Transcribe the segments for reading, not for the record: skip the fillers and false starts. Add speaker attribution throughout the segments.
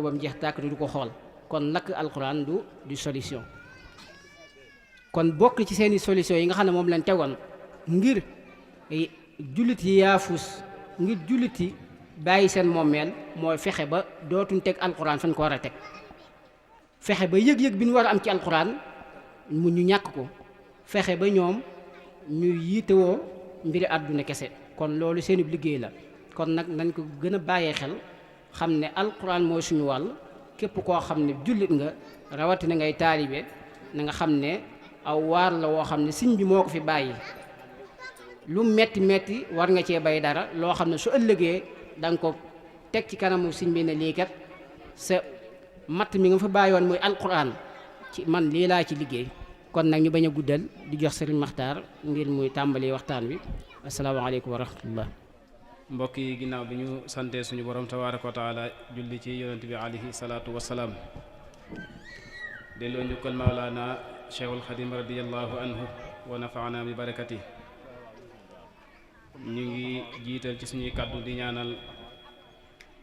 Speaker 1: ba mu jeex tàkk du ko xool kon lakk alquran du solution. kon bokk ci seeni solution yi nga xam ne moom lañ tegoon ngir jullit yi yaafus ngir jullit yi bàyyi seen moomeel mooy fexe ba dootuñ teg alquran fañ ko war a teg, fexe ba yëg-yëg bi ñu war a am ci alquran mu ñu ñàkk ko, fexe ba ñoom ñu yiitewoo mbiri àdduna kese. kon loolu seeni liggéey la. kon nag nañ ko gën a bàyyee xel xam ne alquran mooy suñu wàll. képp koo xam ne jullit nga rawatina ngay taalibe na nga xam ne aw waar la woo xam ne sëñ bi moo ko fi bàyyi. lu metti metti war nga cee bay dara loo xam ne su ëllëgee da nga ko teg ci kanamu sëñ bi ne lii kat sa matt mi nga fa bàyyi woon muy alquran ci man lii laa ci liggéey. kon nag ñu bañ a guddal di jox Sëriñ Maxtaar ngir muy tàmbali waxtaan wi. asalaamaaleykum wa rahmatullah.
Speaker 2: mbokk yi ginnaaw bi ñu santee suñu borom tabaaraka wa taala julli ci yonent bi alayhi salaatu wassalaam delloo njukkal mawlaana cheikhul xadim radiallahu anhu wa nafaana bi barakati. ñu ngi jiital ci suñuy kàddu di ñaanal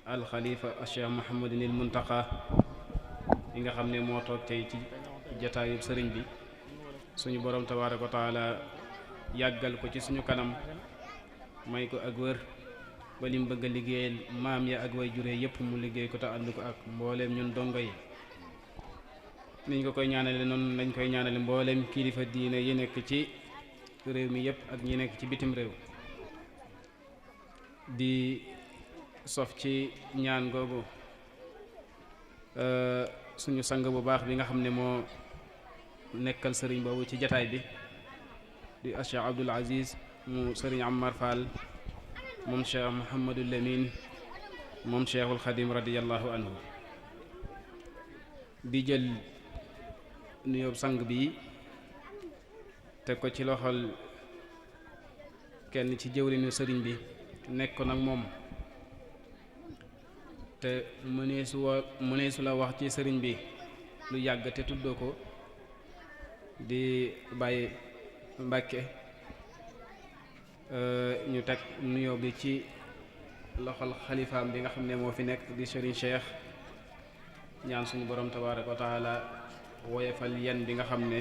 Speaker 2: alxalifa cheikh muhammadinil muntaqa yi nga xam ne moo toog tey ci jataayub sëriñ bi suñu borom tabaaraka wa taala yàggal ko ci suñu kanam may ko ak wër ba lim bëgg a liggéeyal maam ya ak way jure yépp mu liggéey ko te ànd ko ak mbooleem ñun dongo yi. niñ ko koy ñaanale noonu lañ koy ñaanale mbooleem kilifa diine yi nekk ci réew mi yépp ak ñi nekk ci bitim réew. di sof ci ñaan googu suñu sang bu baax bi nga xam ne moo nekkal sëriñ boobu ci jataay bi di Cheikh Abdoul Aziz mu sëriñ Ammar Fall moom Cheikh Mouhamadul Lamine moom Cheikhul Xadim radiyallahu anhu. di jël nuyoo sang bi teg ko ci loxol kenn ci jëwriñu sëriñ bi nekk ko nag moom te mëneesu la wax ci sëriñ bi lu yàgg te tuddoo ko di Baye Mbàkke. ñu teg nuyoo bi ci loxol xalifaam bi nga xam ne moo fi nekk di Serigne Cheikh ñaan suñu borom tabaaraka wa taala woyefal yen bi nga xam ne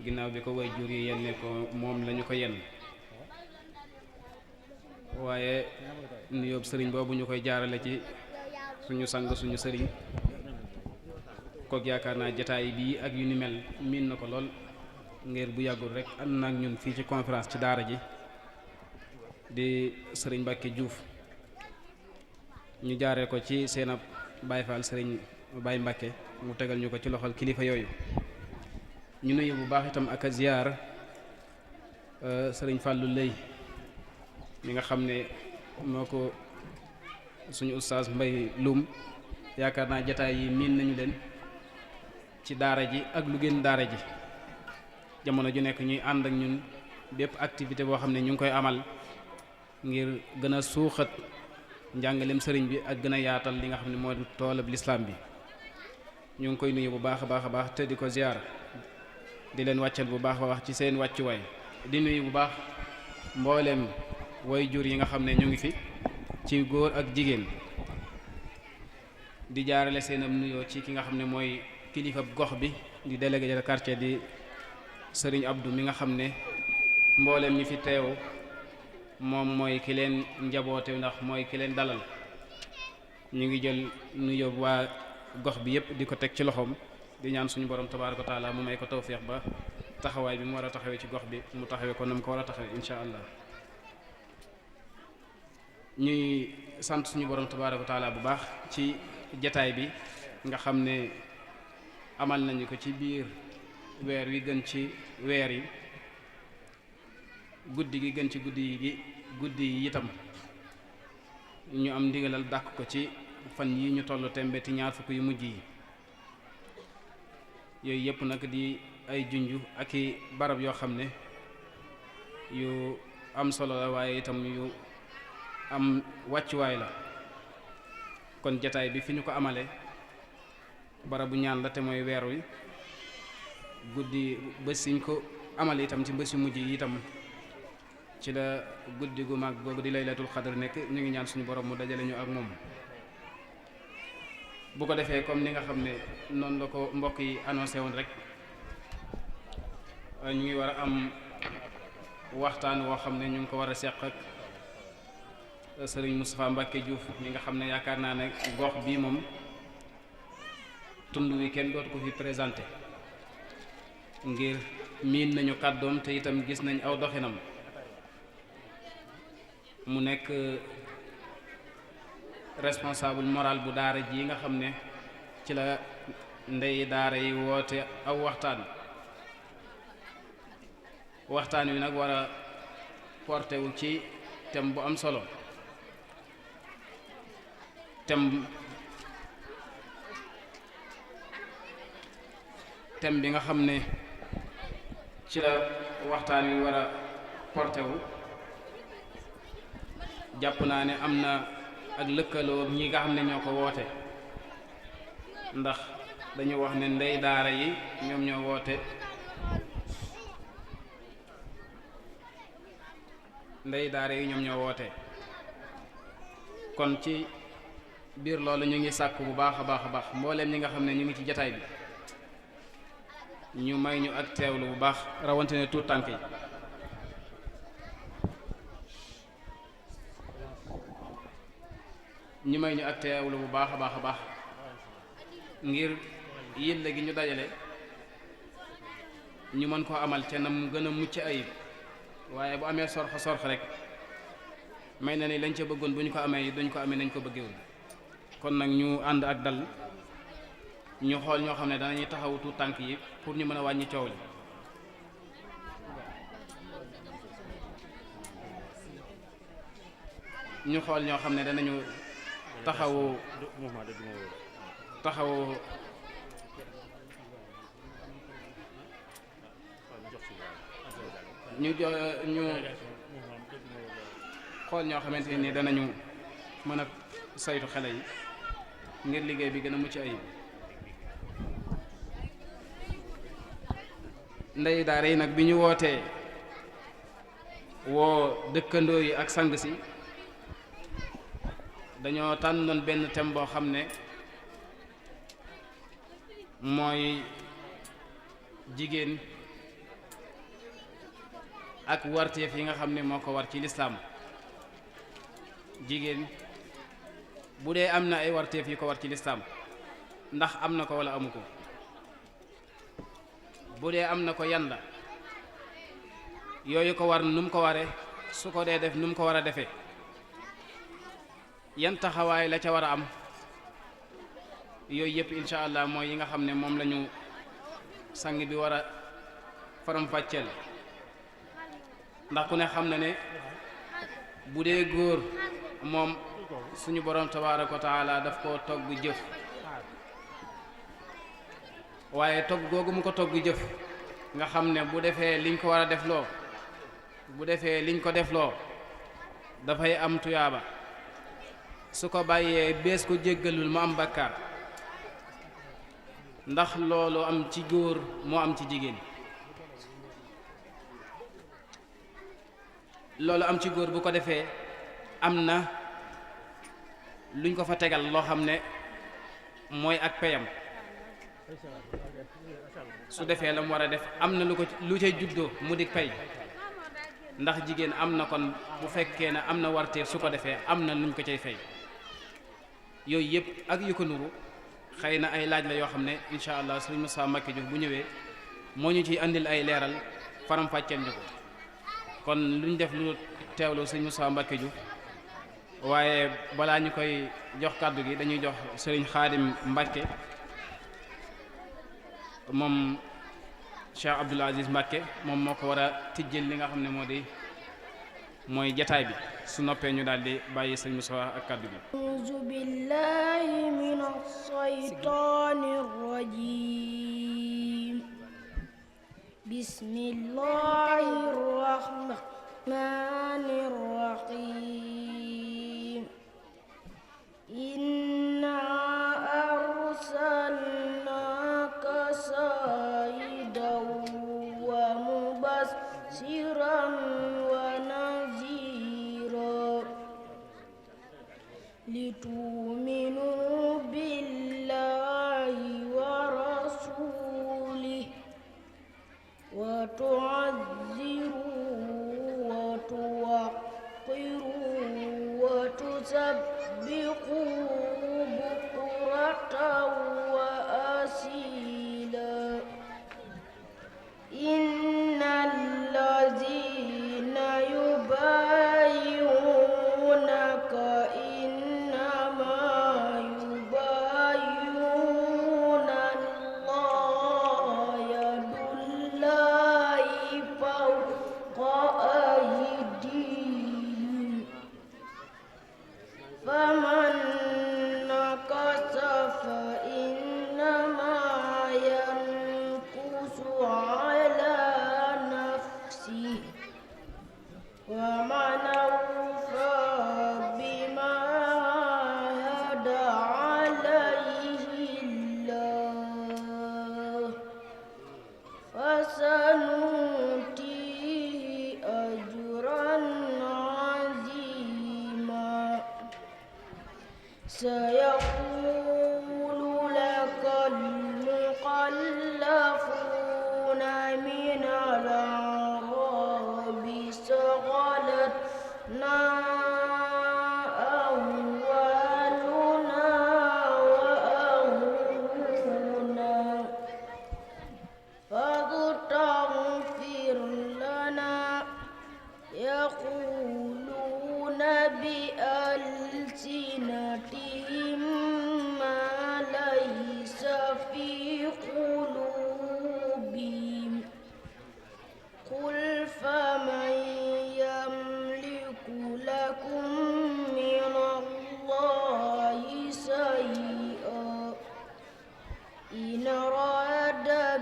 Speaker 2: ginnaaw bi ko way jur yi yenne ko moom lañu ko yenn. waaye nuyoo sëriñ boobu ñu koy jaarale ci suñu sang suñu sëriñ kook yaakaar naa jataay bii ak yu ni mel miin na ko lool. ngir bu yàggul rek ànd na ak ñun fii ci conférence ci daara ji di sëriñ Mbàkke Juuf ñu jaaree ko ci seen ab Baay Faal sëriñ Baay Mbàkke mu tegal ñu ko ci loxol kilifa yooyu. ñu nuyu bu baax itam ak a ziyaar sëriñ Fàllu Lay mi nga xam ne moo ko suñu ustaas Mbay Lum yaakaar naa jataay yi miin nañu leen ci daara ji ak lu génn daara ji. jamono ju nekk ñuy ànd ak ñun bépp activité boo xam ne ñu ngi koy amal ngir gën a suuxat njàngaleem sëriñ bi ak gën a yaatal li nga xam ne moo di toolab lislaam bi. ñu ngi koy nuyu bu baax a baax a baax te di ko ziar di leen wàccal bu baax a wax ci seen wàccuwaay. di nuyu bu baax mbooleem way jur yi nga xam ne ñu ngi fi ci góor ak jigéen di jaarale seenam nuyoo ci ki nga xam ne mooy kilifa gox bi di délégué de quartier di sëriñ Abdou mi nga xam ne mboolem ñi fi teew moom mooy ki leen njaboote ndax mooy ki leen dalal. ñu ngi jël nuyoo waa gox bi yépp di ko teg ci loxoom di ñaan suñu borom tabaaraka wa taala mu may ko tawféex ba taxawaay bi mu war a taxawee ci gox bi mu taxawee ko na mu ko war a taxawee insha allah. ñuy sant suñu borom tabaaraka wa taala bu baax ci jataay bi nga xam ne amal nañu ko ci biir weer wi gën ci weer yi guddi gi gën ci guddi yi itam ñu am ndigalal dàkk ko ci fan yi ñu toll tembeti ñaar fukk yu mujj yi. yooyu yëpp nag di ay junju ak i barab yoo xam ne yu am solo la waaye itam yu am wàccuwaay la. kon jataay bi fi ñu ko amale barabu ñaan la te mooy weer wi guddi bés siñ ko amale itam ci bés yu mujj yi itam ci la guddi gu mag googu di laylatul xadr nekk ñu ngi ñaan suñu borom mu dajale ñu ak moom. bu ko defee comme ni nga xam ne noonu la ko mbokk yi annoncé woon rek ñu ngi war a am waxtaan woo xam ne ñu ngi ko war a seq ak sëriñ Moustapha Mbacke Diouf mi nga xam ne yaakaar naa ne gox bii moom tund wi kenn dootu ko fi présenté ngir miin nañu kàddoom te itam gis nañ aw doxinam mu nekk responsable moral bu daara ji nga xam ne ci la ndey daara yi woote aw waxtaan wi nag war a porté wu ci thème bu am solo thème bi nga xam ne ci la waxtaan wi war a porté wu jàpp naa ne am na ak lëkkaloo ñi nga xam ne ñoo ko woote ndax dañu wax ne ndey daara yi ñoom ñoo woote kon ci biir loolu ñu ngi sàkk bu baax a baax mbooleem ñi nga xam ne ñu ngi ci jataay bi ñu may ñu ak teewlu bu baax rawante ne tuut tànk yi ñu may ñu ak teewlu bu baax a baax ngir yëlle gi ñu dajale ñu mën koo amal ca nam gën a mucc ayib waaye bu amee sorx rek may na ni lañ ca bëggoon bu ñu ko amee duñ ko amee nañ ko bëggewul kon nag ñu ànd ak dal ñu xool ñoo xam ne danañuy taxawu tuut tànk yi pour ñu mën a wàññi coow li ñu xool ñoo xam ne danañu taxawu ñu xool ñoo xamante ni danañu mën a saytu xale yi ngir liggéey bi gën a mucc ayib ndey daara yi nag bi ñu wootee woo dëkkandoo yi ak sang si dañoo tànnoon benn thème boo xam ne mooy jigéen ak warteef yi nga xam ne moo ko war ci lislaam jigéen bu dee am na ay warteef yi ko war ci lislaam ndax am na ko walla amu ko bu dee am na ko yanda yooyu ko war nu mu ko ware su ko dee def nu mu ko war a defee yan taxawaay la ca war a am yooyu yëpp incha allah mooy yi nga xam ne moom lañu sang bi war a faram-fàcceel ndax ku ne xam na ne bu dee góor moom suñu borom tabaaraka wa taala daf koo togg jëf waaye togg googu mu ko togg jëf nga xam ne bu defee liñ ko war a def loo bu defee liñ ko def loo dafay am tuyaaba su ko bàyyee bees ko jéggalul mu am bakkaar ndax loolu am ci góor moo am ci jigéen loolu am ci góor bu ko defee am na luñ ko fa tegal loo xam ne mooy ak peyam su defee la mu war a def am na lu cay juddoo mu di pay ndax jigéen am na kon bu fekkee ne am na warteef su ko defee am na luñ ko cay fay yooyu yëpp ak yu ko nuru xëy na ay laaj la yoo xam ne incha allah sëriñ Moustapha Mbacke Diouf bu ñëwee moo ñu ciy andil ay leeral faram-fàcceel ñu ko kon luñ def lu teewlu sëriñ Moustapha Mbacke Diouf waaye balaa ñu koy jox kàddu gi dañuy jox sëriñ Xaadim Mbacke moom Cheikh Abdoul Aziz Mbacke moom moo ko war a tijjel li nga xam ne mooy jataay bi su noppee ñu daal di bàyyi sëriñ Moustapha ak kàddu gi.
Speaker 3: A'uuzu billaahi mina shaytaani rajiim. Bismillaahi rahmaani rahiim. Innaa arsalnaaka shaahidan wa mubashiran wa naziiran litu'minuu billahi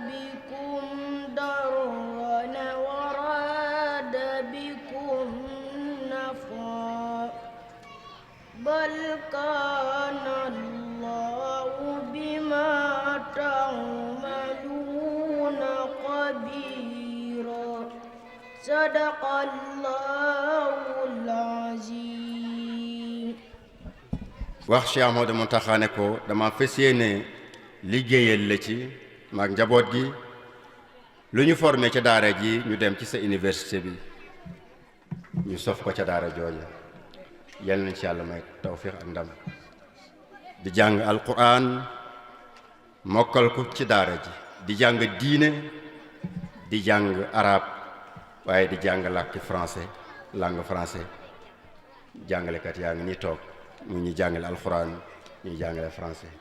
Speaker 3: بكم ضرا وراد بكم نفعا بل كان الله بما تعملون خبيرا صدق الله العظيم.
Speaker 4: wax Cheikh Ahmadou Mountakha ne ko dama fas yéene liggéeyal la ci maag njaboot gi lu ñu formé ca daara ji ñu dem ci sa université bi ñu sof ko ca daara jooja yal nañ ci yàlla may tawfiq ak ndam di jàng alquran mokkal ko ci daara ji di jàng diine di jàng arab waaye di jàng làkki français langue français jàngalekat yaa ngi ni toog mu ñuy jàngale alquran ñuy jàngale français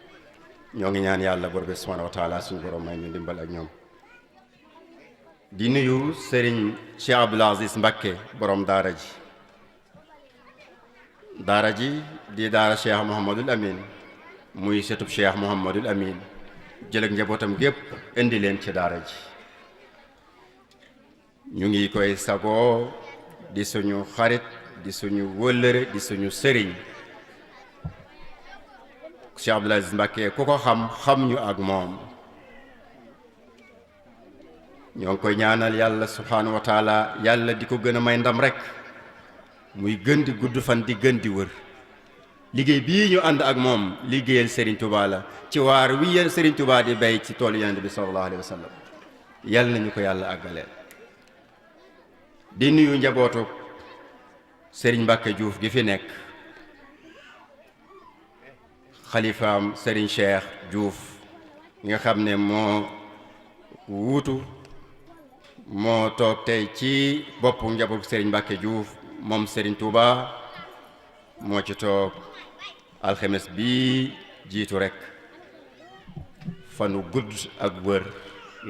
Speaker 4: ñoo ngi ñaan yàlla borom bi subhanahu wa taala suñu borom may ñu ndimbal ak ñoom di nuyu Serigne Cheikh Abdoul Aziz Mbacké borom daara ji di daara Cheikh Mouhamadul Amin muy setub Cheikh Mouhamadul Amin jël ak njabootam gépp indi leen ci daara ji ñu ngi koy sagoo di suñu xarit di suñu wëllëre di suñu sëriñ Cheikh Abdoul Aziz Mbacké ku ko xam ñu ak moom ñoo ngi koy ñaanal yàlla subhaanahu wa taala yàlla di ko gën a may ndam rek muy gën di gudd fan di gën di wër liggéey bii ñu ànd ak moom liggéeyal Serigne Touba la ci waar wi yéen Serigne Touba di bay ci toolu Yonent bi sallallahu alayhi wa sallam yàlla nañu ko yàlla àggaleel di nuyu njabootu Serigne Mbacké Diouf gi fi nekk xalifaam Serigne Cheikh Diouf nga xam ne moo wuutu moo toog tey ci boppu njabootu Serigne Mbacké Diouf moom Serigne Touba moo ci toog alxemes bi jiitu rek fanu gudd ak wër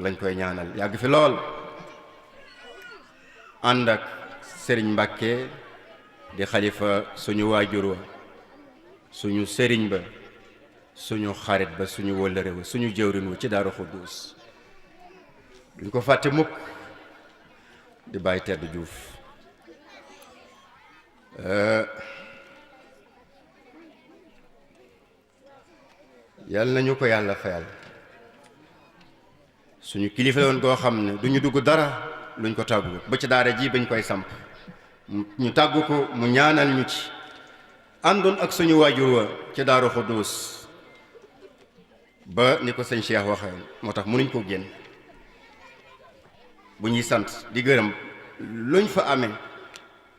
Speaker 4: lañ koy ñaanal yàgg fi lool ànd ak Serigne Mbacké di xalifa suñu waajur wa suñu sëriñ ba suñu xarit ba suñu wëllëre wa suñu jëwrin wa ci Daaru Xuddus duñ ko fàtte mukk di Baye Tedd Diouf yàlla nañu ko yàlla fayal suñu kilifa woon goo xam ne duñu dugg dara luñ ko tàggu ba ci daara ji bañ koy samp ñu tàggu ko mu ñaanal ñu ci àndoon ak suñu waajur wa ci Daaru Xuddus ba ni ko sëñ Cheikh waxee moo tax mënuñ ko génn bu ñuy sant di gërëm luñ fa amee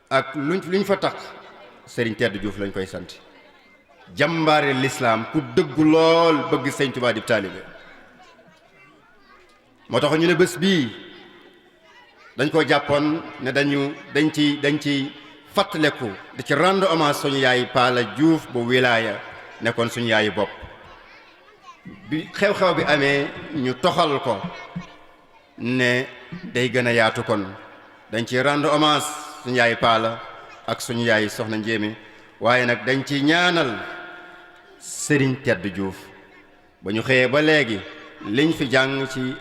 Speaker 4: ak luñ fa tax Serigne Tedd Diouf lañ koy sant jàmbaare lislaam ku dëggu lool bëgg sëñ Tuubaa di taalibe moo tax ñu ne bés bii dañ ko jàppoon ne dañ ci fàttaleku di ci rendre hommage suñu yaay Paala Diouf bu wilaaya nekkoon suñu yaayu bopp bi xew-xew bi amee ñu toxal ko ne day gën a yaatu kon dañ ci rendre hommage suñu yaay Paala ak suñu yaay Soxna Njéeme waaye nag dañ ci ñaanal Serigne Tedd Diouf ba ñu xëyee ba léegi liñ fi jàng ci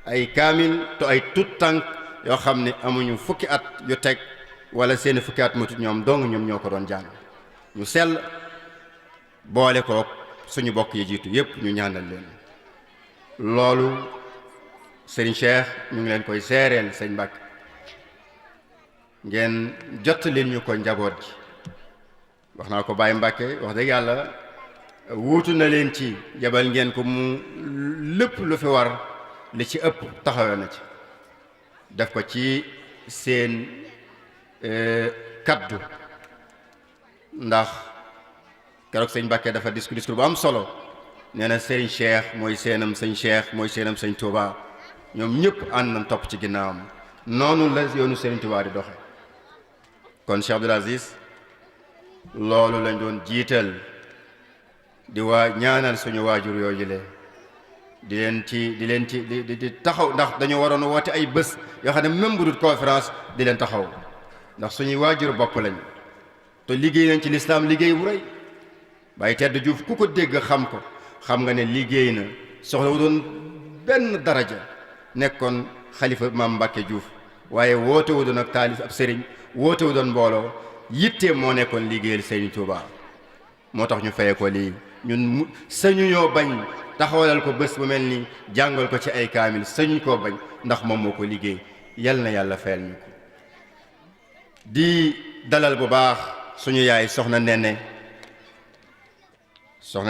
Speaker 4: ay kaamil te ay tut tànk yoo xam ne amuñu fukki at yu teg wala seeni fukki at matut ñoom dong ñoom ñoo ko doon jàng ñu sell boole kook suñu bokk yi jiitu yépp ñu ñaanal leen loolu Serigne Cheikh ñu ngi leen koy seereel sëñ Mbacké ngeen jot leen ñu ko njaboot gi wax naa ko Baye Mbacké wax dëgg yàlla wuutu na leen ci yebal ngeen ko mu lépp lu fi war li ci ëpp taxawe na ci def ko ci seen kaddu ndax keroog sëñ Mbacké dafa discours bu am solo nee na sëñ Cheikh mooy seenam sëñ Cheikh mooy seenam sëñ Touba ñoom ñëpp ànd nañ topp ci ginnaawam noonu la yoonu sëñ Touba di doxe kon Cheikh Abdoul Aziz loolu lañ doon jiital di ñaanal suñu waajur yooyu le di leen ci taxaw ndax dañu waroon woote ay bés yoo xam ne même bu dul conférence di leen taxaw ndax suñuy waajur bopp lañ te liggéey nañ ci lislaam liggéey bu rëy Baye Tedd Diouf ku ko dégg xam ko xam nga ne liggéey na soxla wu doon benn daraja nekkoon xalifa maam Mbàkke Diouf waaye woote wu doon ak taalif ab sëriñ woote wu doon mbooloo yitteem moo nekkoon liggéeyal Sëriñ Tuubaa moo tax ñu fayee ko lii ñun sañu ñoo bañ taxawalal ko bés bu mel ni jàngal ko ci ay kaamil sañu koo bañ ndax moom moo ko liggéey yal na yàlla fayal ñu ko di dalal bu baax suñu yaay soxna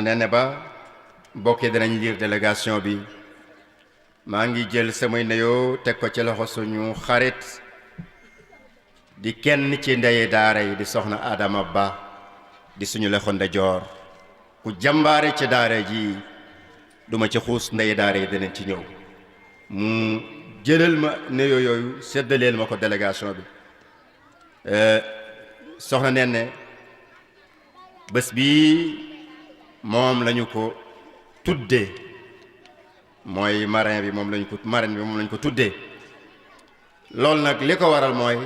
Speaker 4: Nene ba bokkee danañ liir délégation bi maa ngi jël samay nuyoo teg ko ci loxo suñu xarit di kenn ci ndeye daara yi di soxna Adama Ba di suñu loxo ndajoor ku jàmbaare ci daara ji duma ci xuus ndeye daara yi danañ ci ñëw mu jëlal ma nuyoo yooyu séddaleel ma ko délégation bi soxna Nene bés bi moom lañu ko tuddee mooy marraine bi moom lañ ko tuddee loolu nag li ko waral mooy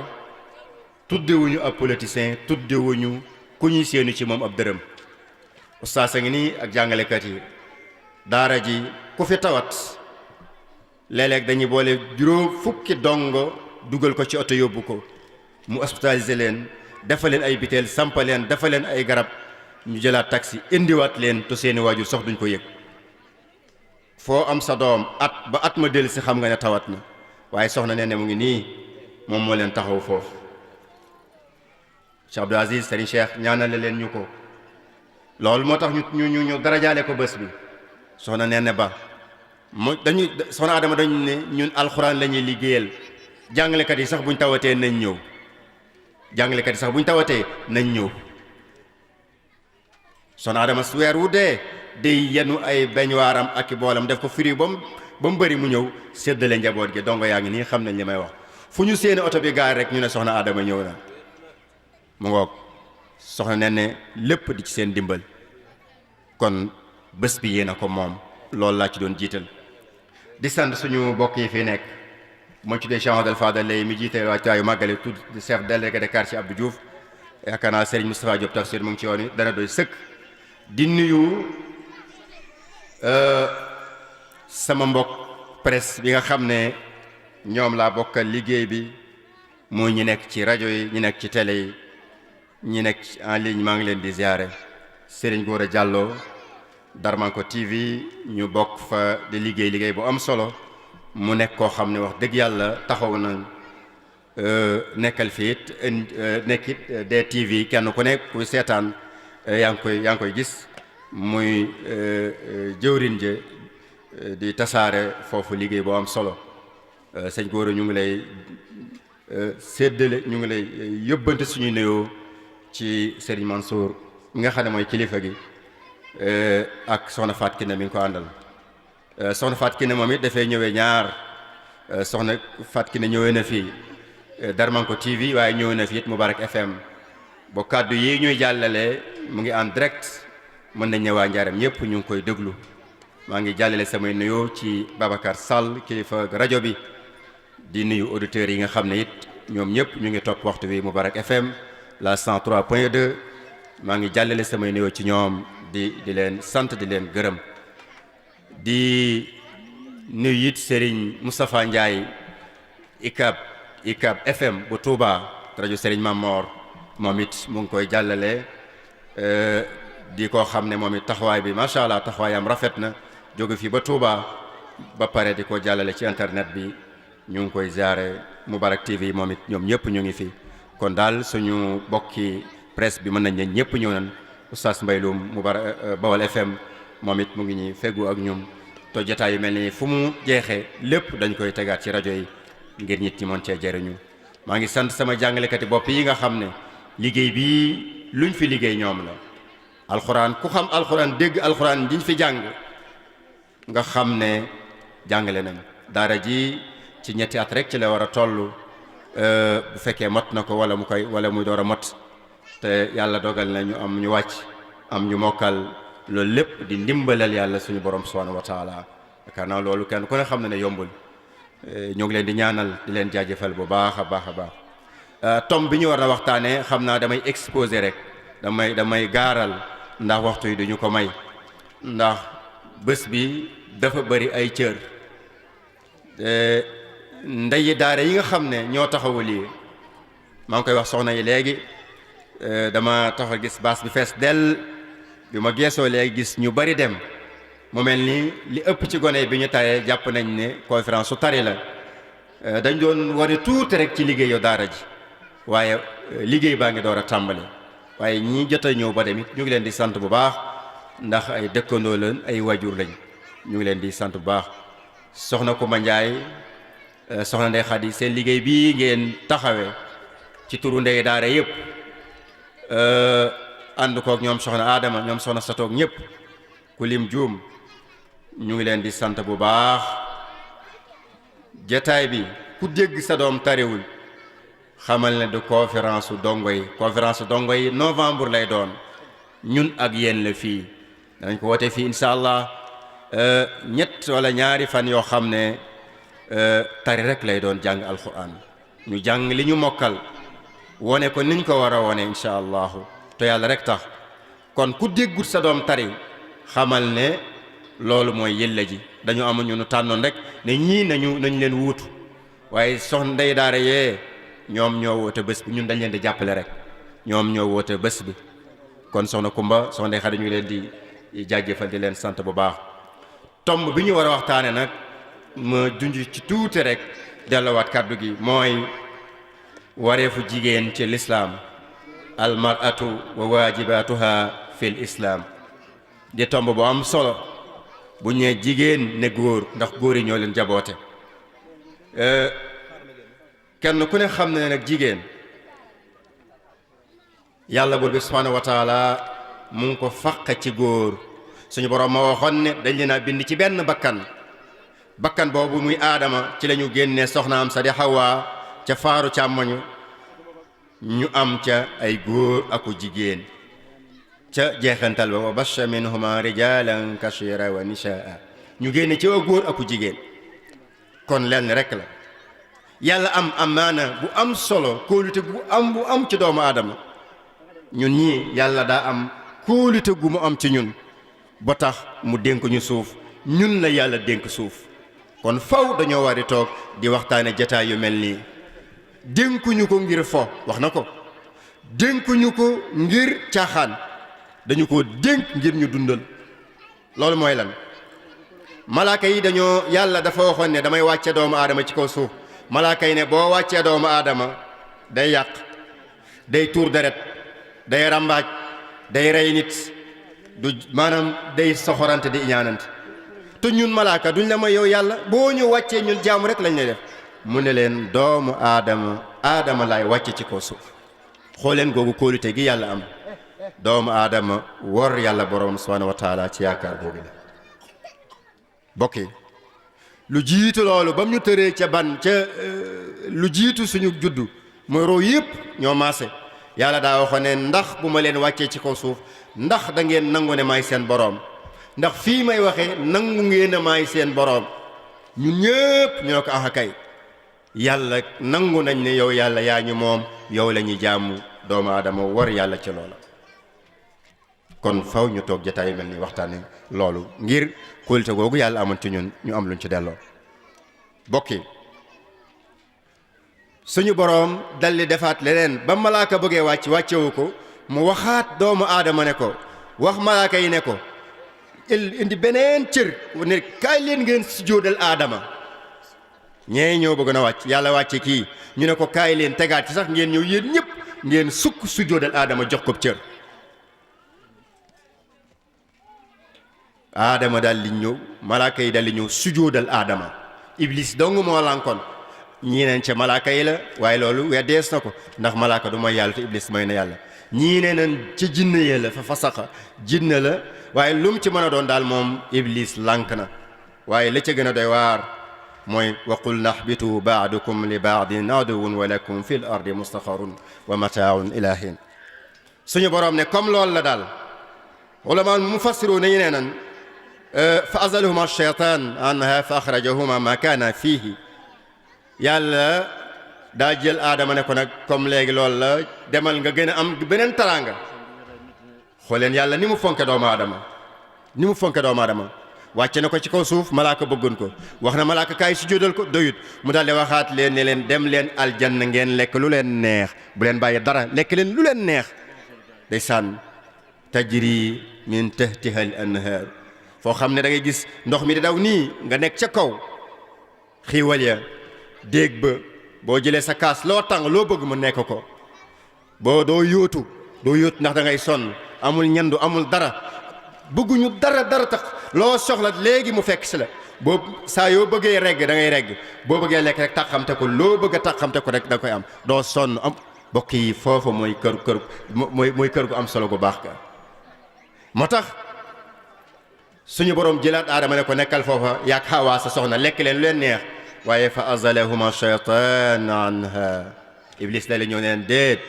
Speaker 4: tuddewuñu ab politicien tuddewuñu ku ñuy séenu ci moom ab dërëm ustaas a ngi nii ak jàngalekat yi daara ji ku fi tawat léeg-léeg dañuy boole juróom fukki dongo dugal ko ci oto yóbbu ko mu hospitalisé leen dafa leen ay biteel sampa leen dafa leen ay garab ñu jëlaat taxi indiwaat leen te seeni waajur sox duñ ko yëg foo am sa doom ba at ma dellu si xam nga ne tawat na waaye soxna Nene mu ngi nii moom moo leen taxaw foofu Cheikh Abdou Aziz Serigne Cheikh ñaanale leen ñu ko loolu moo tax ñu darajaale ko bés bi soxna Nene ba soxna Adama dañu ne ñun alxuraan la ñuy liggéeyal jàngalekat yi sax buñ tawatee nañ ñëw soxna Adama su weer wu dee day yenu ay beñuwaaram ak i boolam def ko firi ba mu bëri mu ñëw séddale njaboot gi dongo yaa ngi nii xam nañ li may wax fu ñu seeni oto bi gaar rek ñu ne soxna Adama ñëw na mu ngoog soxna Nene lépp di ci seen dimbal kon bés bi yéen a ko moom loolu laa ci doon jiital di sant suñu mbokk yi fi nekk moo ci dee Cheikh Amadou Fadal lay mi jiite waajtaayu màggale tudd chef délégué de quartier Abdou Diouf yaakaar naa Serigne Moustapha Diop tafsir mu ngi ci yoon wi dana doy sëkk di nuyu sama mbokk presse bi nga xam ne ñoom laa bokkal liggéey bi muy ñi nekk ci rajo yi ñi nekk ci télé yi ñi nekk en ligne maa ngi leen di ziare Serigne Gora Diallo Darmanko TV ñu bokk fa di liggéey bu am solo mu nekk koo xam ne wax dëgg yàlla taxaw nañ nekkal fi it nekkit DTV kenn ku nekk kuy seetaan yaa ngi koy gis muy jëwriñ je di tasaare foofu liggéey boo am solo sëñ Gora ñu ngi lay séddale ñu ngi lay yóbbante suñuy nuyoo ci Serigne Mansour mi nga xam ne mooy kilifa gi ak soxna Faat Kiné mi ngi ko àndal soxna Faat Kiné moom it dafay ñëwee ñaar soxna Faat Kiné ñëwee na fii Darmanko TV waaye ñëwee na fii it Moubarak FM ba kàddu yi ñuy jàllale mu ngi en direct mën nañ ñëwaa njaaram ñëpp ñu ngi koy déglu maa ngi jàllale samay nuyoo ci Babacar Sall kilifa rajo bi di nuyu auditeurs yi nga xam ne it ñoom ñëpp ñu ngi topp waxtu bi Moubarak FM la 103.2 maa ngi jàllale samay nuyoo ci ñoom di leen sant di leen gërëm di nuyu it Serigne Moustapha Ndiaye ICAB FM bu Touba rajo Serigne Mamor moom it mu ngi koy jàllale di ko xam ne moom it taxawaay bi macha allah taxawaayam rafet na jóge fii ba Touba ba pare di ko jàllale ci internet bi ñu ngi koy ziare Moubarak TV moom it ñoom ñëpp ñu ngi fi kon daal suñu bokki presse bi mën nañ ne ñëpp ñëw nañ Oustaz Mbaye Loum Moubarak Bawal FM moom it mu ngi ñuy feggu ak ñun to jotaay yu mel ni fu mu jeexee lépp dañ koy tegaat ci rajo yi ngir nit ñi mën cee jëriñu maa ngi sant sama jàngalekati bopp yi nga xam ne liggéey bii luñ fi liggéey ñoom la alxuraan ku xam alxuraan dégg alxuraan diñ fi jàng nga xam ne jàngale nañ daara ji ci ñetti at rek ci la war a toll bu fekkee mot na ko wala muy door a mot te yàlla dogal na ñu am ñu wàcc am ñu mokkal loolu lépp di ndimbalal yàlla suñu borom subhanahu wa taala yaakaar naa loolu kenn ku ne xam na ne yombul ñoo ngi leen di ñaanal di leen jaajëfal bu baax a baax a baax tom bi ñu war a waxtaanee xam naa damay exposé rek damay gaaral ndax waxtu yi duñu ko may ndax bés bi dafa bari ay cër ndeyi daara yi nga xam ne ñoo taxawu lii maa ngi koy wax soxna yi léegi dama taxaw gis baas bi fees dell bi ma geesoo léegi gis ñu bari dem mu mel ni li ëpp ci gone bi ñu taree jàpp nañ ne conférence su tari la dañ doon wari tuuti rek ci liggéeyu daara ji waaye liggéey baa ngi door a tàmbali waaye ñi jot a ñëw ba dem it ñu ngi leen di sant bu baax ndax ay dëkkandoo leen ay wajur lañ ñu ngi leen di sant bu baax soxna Kumba Njaay soxna Ndey Xadi seen liggéey bii ngeen taxawee ci turu ndey daara yëpp ànd koog ñoom soxna Adama ñoom soxna Satoog ñëpp ku lim juum ñu ngi leen di sant bu baax jataay bi ku dégg sa doom tariwul xamal ne du conférence dongo yi novembre lay doon ñun ak yéen la fii danañ ko woote fii incha allah ñett wala ñaari fan yoo xam ne tari rek lay doon jàng alquran ñu jàng li ñu mokkal wone ko niñ ko war a wone incha allahu te yàlla rek tax kon ku déggut sa doom tari xamal ne loolu mooy yëlla ji dañu am ñu nu tànnoon rek ne ñii nañ leen wuutu waaye soxna ndey daara yee ñoom ñoo woote bés bi ñun dañ leen di jàppale rek ñoom ñoo woote bés bi kon soxna Kumba soxna Ndey Xadi ñu leen di jaajëfal di leen sant bu baax tomb bi ñu war a waxtaane nag ma junj ci tuuti rek delluwaat kàddu gi mooy wareefu jigéen ci lislaam almaratu wa waajibatuha fil islaam di tomb bu am solo bu ñee jigéen ne góor ndax góor yi ñoo leen jaboote kenn ku ne xam ne nag jigéen yàlla buur bi subhaanahu wa taala mu ngi ko fàq ci góor suñu boroom ma waxoon ne dañ leen a bind ci benn bakkan boobu muy aadama ci la ñu génnee soxnaam sa di Hawa ca faaru càmmoñu ñu am ca ay góor aku jigéen ca jeexantal ba wa bassa minhuma rijalan kasira wa nisaa ñu génne ci wa góor aku jigéen kon lenn rek la yàlla am amaana bu am solo kóolute bu am ci doomu aadama ñun ñii yàlla daa am kóolute gu mu am ci ñun ba tax mu dénk ñu suuf ñun la yàlla dénk suuf kon faw dañoo war di toog di waxtaane jataay yu mel nii dénkuñu ko ngir fo wax na ko dénkuñu ko ngir caaxaan dañu ko dénk ngir ñu dundal loolu mooy lan malaaka yi dañoo yàlla dafa waxoon ne damay wàcce doomu aadama ci kaw suuf malaaka yi ne boo wàccee doomu aadama day yàq day tuur deret day rambaaj day rey nit du maanaam day soxorante di iñaanante te ñun malaaka duñ la may yow yàlla boo ñu wàccee ñun jaamu rek lañ lay def mu ne leen doomu aadama laay wàcce ci kaw suuf xooleen googu kóolute gi yàlla am doomu aadama wor yàlla borom subhaanahu wa taala ci yaakaar boobu la bokk yi lu jiitu loolu ba mu ñu tëree ca lu jiitu suñu juddu mooy roo yëpp ñoo maase yàlla daa waxoon ne ndax bu ma leen wàccee ci kaw suuf ndax da ngeen nangu ne maay seen boroom ndax fii may waxee nangu ngeen a maay seen boroom ñun ñëpp ñoo ko kay yàlla nangu nañ ne yow yàlla yaa ñu moom yow la ñuy jaamu doomu aadama war yàlla ci loola kon faw ñu toog jataay mel ni waxtaane loolu ngir kóolute googu yàlla amoon ci ñun ñu am luñ ci delloo bokki suñu boroom daldi defaat leneen ba malaaka bëggee wàccewu ko mu waxaat doomu aadama ne ko wax malaaka yi ne ko indi beneen cër ne kaay leen ngeen sujjóotal aadama ñee ñëw bëgg na wàcc yàlla wàcce kii ñu ne ko kaay leen tegaat ci sax ngeen ñëw yéen ñëpp ngeen sukk sujjóotal aadama jox ko cër aadama daal di ñëw malaaka yi daal di ñëw sujjóotal aadama iblis dong moo lànkoon ñii neen ca malaaka yi la waaye loolu weddees na ko ndax malaaka du mooy yàlla te iblis mooy na yàlla ñii nee nañ ca jinne ya la fa fasaxa jinne la waaye lu mu ci mën a doon daal moom iblis lànk na waaye la ca gën a doy waar mooy wa qulna ihbitu ba'dukum li ba'din aduwwun wa lakum fil ardi mustaqarrun wa mataa'un ila hin suñu boroom ne comme loolu la daal ulama mufassiru nañu nee nan fa azalahuma shaytaan anha fa axrajahuma ma kaana fiihi yàlla daa jël aadama ne ko nag comme léegi loolu la demal nga gën a am beneen taraanga xooleen yàlla ni mu fonke doomu aadama wàcce na ko ci kaw suuf malaaka bëggoon ko wax na malaaka kaay sujjóotal ko doyut mu daal di waxaat leen ne leen dem leen aljanna ngeen lekk lu leen neex bu leen bàyyi dara lekk leen lu leen neex ndeysaan tajri min tahtiha al anhar foo xam ne da ngay gis ndox mi di daw nii nga nekk ca kaw xiiwal ya déeg ba boo jëlee sa kaas loo tàng loo bëgg mu nekk ko boo doo yóotu ndax da ngay sonn amul ñandu amul dara bëgguñu dara tax loo soxla léegi mu fekk si la boo saa yoo bëggee regg da ngay regg boo bëggee lekk rek taxamte ko loo bëgg a taxamte ko rek da koy am doo sonn am bokk yi foofa mooy kër gu am solo gu baax ka moo tax suñu borom jëlaat aadama ne ko nekkal foofa yaag Hawa sa soxna lekk leen lu leen neex waaye fa azalahuma shaytaan anha iblis la ñëw neen déet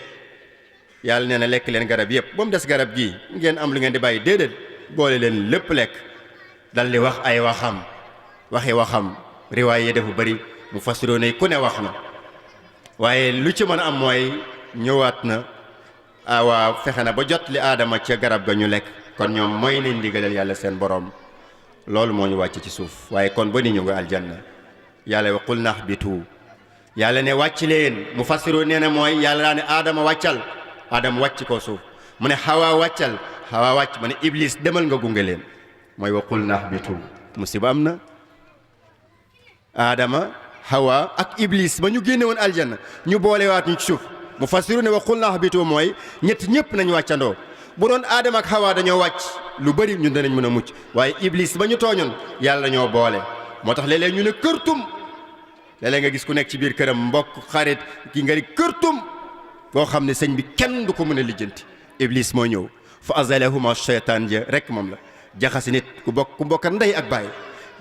Speaker 4: yàlla nee na lekk leen garab yëpp ba mu des garab gii ngeen am lu ngeen di bàyyi déedéet boole leen lépp lekk dal di wax ay waxam riwaay yi dafa bëri mu fasiroo ne ku ne wax na waaye lu ci mën a am mooy ñëwaat na waaw fexe na ba jot li aadama ca garab ga ñu lekk kon ñoom mooy nañ ndigalal yàlla seen borom loolu moo ñu wàcc ci suuf waaye kon ba ni ñu nga aljanna yàlla wa qul nahbitu yàlla ne wàcc leen mu fasiroo nee na mooy yàlla daa ne aadama wàccal aadama wàcc ko suuf mu ne Hawa wàccal Hawa wàcc ma ne iblis demal nga gunge leen mooy wa qul nahbitu musiba am na aadama Hawa ak iblis ba ñu génne woon aljanna ñu boolewaat ñu ci suuf mu fasiru ne wa qul nahbitu mooy ñëpp nañ wàccandoo bu doon aadama ak Hawa dañoo wàcc lu bëri ñun danañ mën a mucc waaye iblis ba ñu tooñoon yàlla dañoo boole moo tax léeg-léeg ñu ne kërtum léeg-léeg nga gis ku nekk ci biir këram mbokk xarit ki nga di kërtum boo xam ne sëñ bi kenn du ko mën a lijjanti iblis moo ñëw fa azalahuma shaytaan ja rek moom la jaxase nit ku bokk ndey ak baay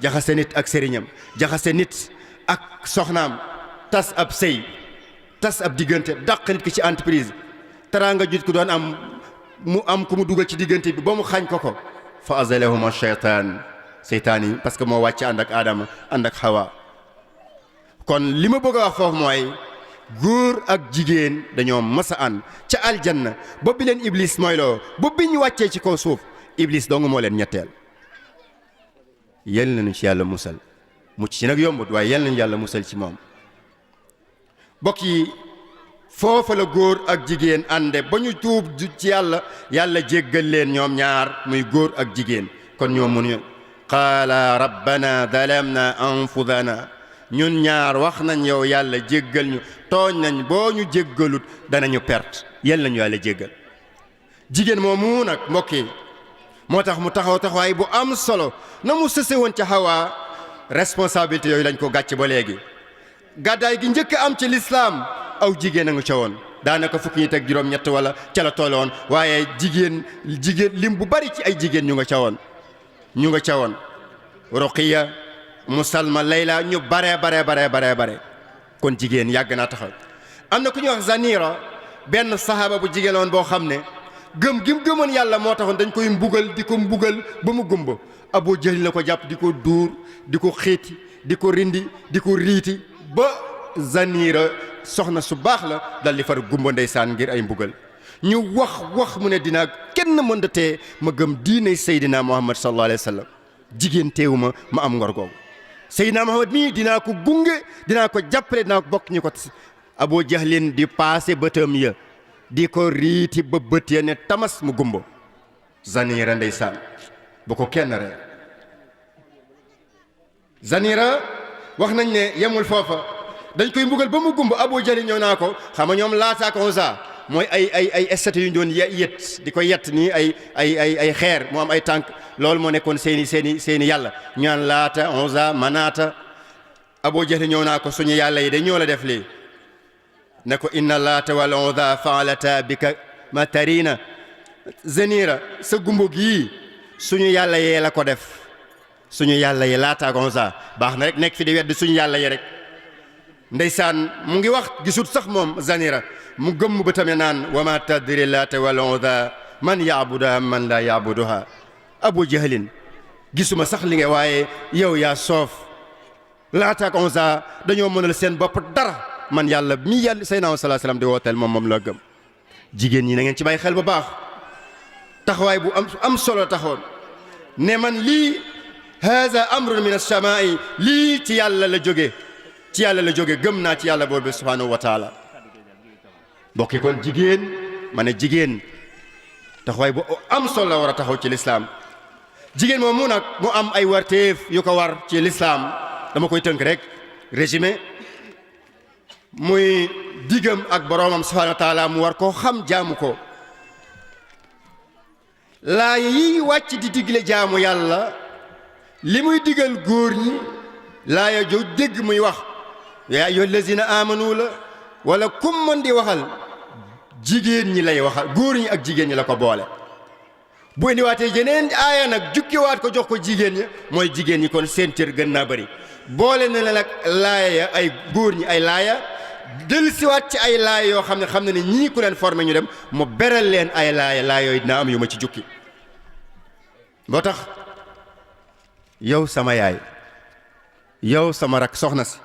Speaker 4: jaxase nit ak sëriñam jaxase nit ak soxnaam tas ab sëy tas ab diggante dàq nit ki ci entreprise teraanga jut ku doon am mu am ku mu dugal ci diggante bi ba mu xañ ko fa azalahuma shaytaan seytaan yi parce que moo wàcc ànd ak Adama ànd ak Hawa kon li ma bëgg a wax foofu mooy góor ak jigéen dañoo mas a ànd ca aljanna bopp bi leen iblis mooy loo bopp bi ñu wàccee ci kaw suuf iblis dong moo leen ñetteel yal nañu ci yàlla musal mucc ci nag yombut waaye yal nañu yàlla musal ci moom bokk yi foofa la góor ak jigéen ànde ba ñu tuub ci yàlla jéggal leen ñoom ñaar muy góor ak jigéen kon ñoom mënuñu qaala rabbana zalamna anfusana ñun ñaar wax nañ yow yàlla jéggal ñu tooñ nañ boo ñu jéggalut danañu perte yal nañu yàlla jéggal jigéen moomu nag mbokk yi moo tax mu taxawaay bu am solo na mu sëse woon ca Hawa responsabilité yooyu lañ ko gàcc ba léegi gàddaay gi njëkk am ci lislaam aw jigéen a nga ca woon daanaka fukki nit ak juróom-ñett wala ca la tolloon waaye jigéen lim bu bari ci ay jigéen ñu nga ca woon Ruqiya Musalma Layla ñu bare kon jigéen yàgg naa taxaw am na ku ñuy wax Zanira benn sahaaba bu jigéen woon boo xam ne gëm gi mu gëmoon yàlla moo taxoon dañ koy mbugal di ko mbugal ba mu gumba Abu Jahl la ko jàpp di ko duur di ko xiiti di ko rindi di ko riiti ba Zanira soxna su baax la dal di far gumba ndeysaan ngir ay mbugal ñu wax mu ne dinaa kenn mën da tee ma gëm diiney Seydina Muhammad sallallahu alayhi wa sallam jigéen teewu ma am ngor googu Seydina Muhammad mii dinaa ko gunge dinaa ko jàppale dinaa ko bokk ñu ko Abu Jahlin di paase bëtam ya di ko riiti ba bët ya ne tamas mu gumba Zanira ndeysaan bu ko kenn rek Zanira wax nañ ne yemul foofa dañ koy mbugal ba mu gumba Abu Jahl ñëw naa ko xam nga ñoom Laata ak Uzza mooy ay statue yu ñu doon yet di ko yett nii ay xeer mu am ay tànk loolu moo nekkoon seeni yàlla ñu naan Laata Uzza Manaata Abu Jahl ñëw naa ko suñu yàlla yi de ñoo la def lii ne ko inna Laata wal Uzza faalata bika ma tarina Zanira sa gumbo gii suñu yàlla yee la ko def suñu yàlla yi Laata ak Uzza baax na rek nekk fi di wedd suñu yàlla yi rek ndeysaan mu ngi wax gisut sax moom Zanira mu gëmm ba tamit naan wa ma tadri Laata wal Uzza man yaabuduha man la yaabuduha Abu Jahlin gisuma sax li nga waaye yow yaa soof Laata ak Uzza dañoo mënal seen bopp dara man yàlla mi yàlla Seydina sallallahu alayhi wasallam di wooteel moom la gëm jigéen ñi na ngeen ci bàyyi xel bu baax taxawaay bu am solo taxoon ne man lii haza amrun min as-samaa'i lii ci yàlla la jóge ci yàlla la jóge gëm naa ci yàlla boobu subhanahu wa taala bokki kon jigéen ma ne jigéen taxawaay bu am solo la war a taxaw ci lislaam jigéen moom mu nag mu am ay warteef yu ko war ci lislaam dama koy tënk rek résumé muy diggam ak boroomam subhanahu wa taala mu war koo xam jaamu ko laaya yi wàcc di digle jaamu yàlla li muy digal góor ñi laaya jo dégg muy wax yaa ayyuhal lazina amanu la wala kum mën di waxal jigéen ñi lay waxal góor ñi ak jigéen ñi la ko boole bu indiwaatee jeneen aaya nag jukkiwaat ko jox ko jigéen ñi mooy jigéen ñi kon seen cër gën naa bëri boole na la nag laaya ay góor ñi ay laaya dellusiwaat ci ay laaya yoo xam ne ne ñii ku leen formé ñu dem mu beral leen ay laaya yooyu dina am yu ma ci jukki boo tax yow sama yaay yow sama rak soxna si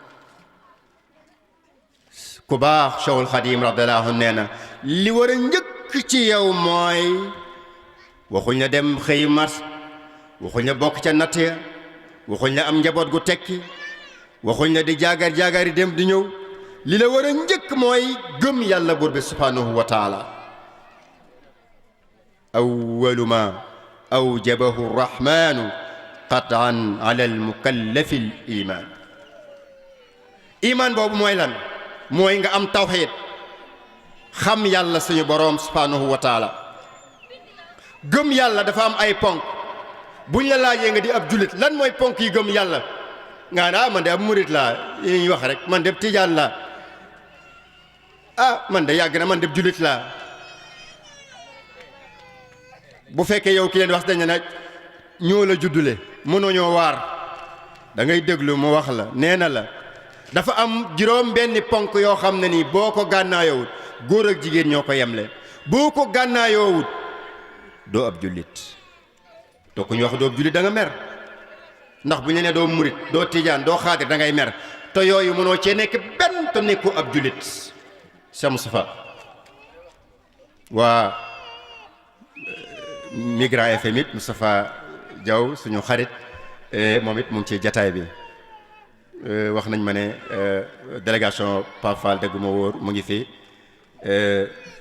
Speaker 4: ku baax Cheikhul Xadim radiyallahu anhu nee na li war a njëkk ci yow mooy waxuñ la dem xëy mars waxuñ la bokk ca natt ya waxuñ la am njaboot gu tekki waxuñ la di jaagar dem di ñëw li la war a njëkk mooy gëm yàlla buur bi subhanahu wa taala awwalu ma awjabahu rahmanu qatan ala almukallafi al iman iman boobu mooy lan mooy nga am tawxiid xam yàlla suñu boroom subhanahu wa taala gëm yàlla dafa am ay ponk buñ la laajee nga di ab julit lan mooy ponk yi gëm yàlla nga ne man de ab murit laa yi ñuy wax rek man de tijaan laa man de yàgg na man de julit laa bu fekkee yow ki leen wax dañ ne ñoo la juddule mënoo ñoo waar da ngay déglu mu wax la nee na la dafa am juróom benni ponk yoo xam ne nii boo ko gànnaayoowut góor ak jigéen ñoo ko yemle boo ko gànnaayoowut doo ab jullit to ku ñu wax doo ab jullit da nga mer ndax bu ñu ne doo murit doo tijaan doo xaadir da ngay mer te yooyu mënoo cee nekk benn te nekku ab jullit Cheikh Moustapha waa Migrant FM it Moustapha Diaw suñu xarit moom it mu ngi ci jataay bi wax nañ ma ne délégation Pape Fall dëgg ma wóor mu ngi fi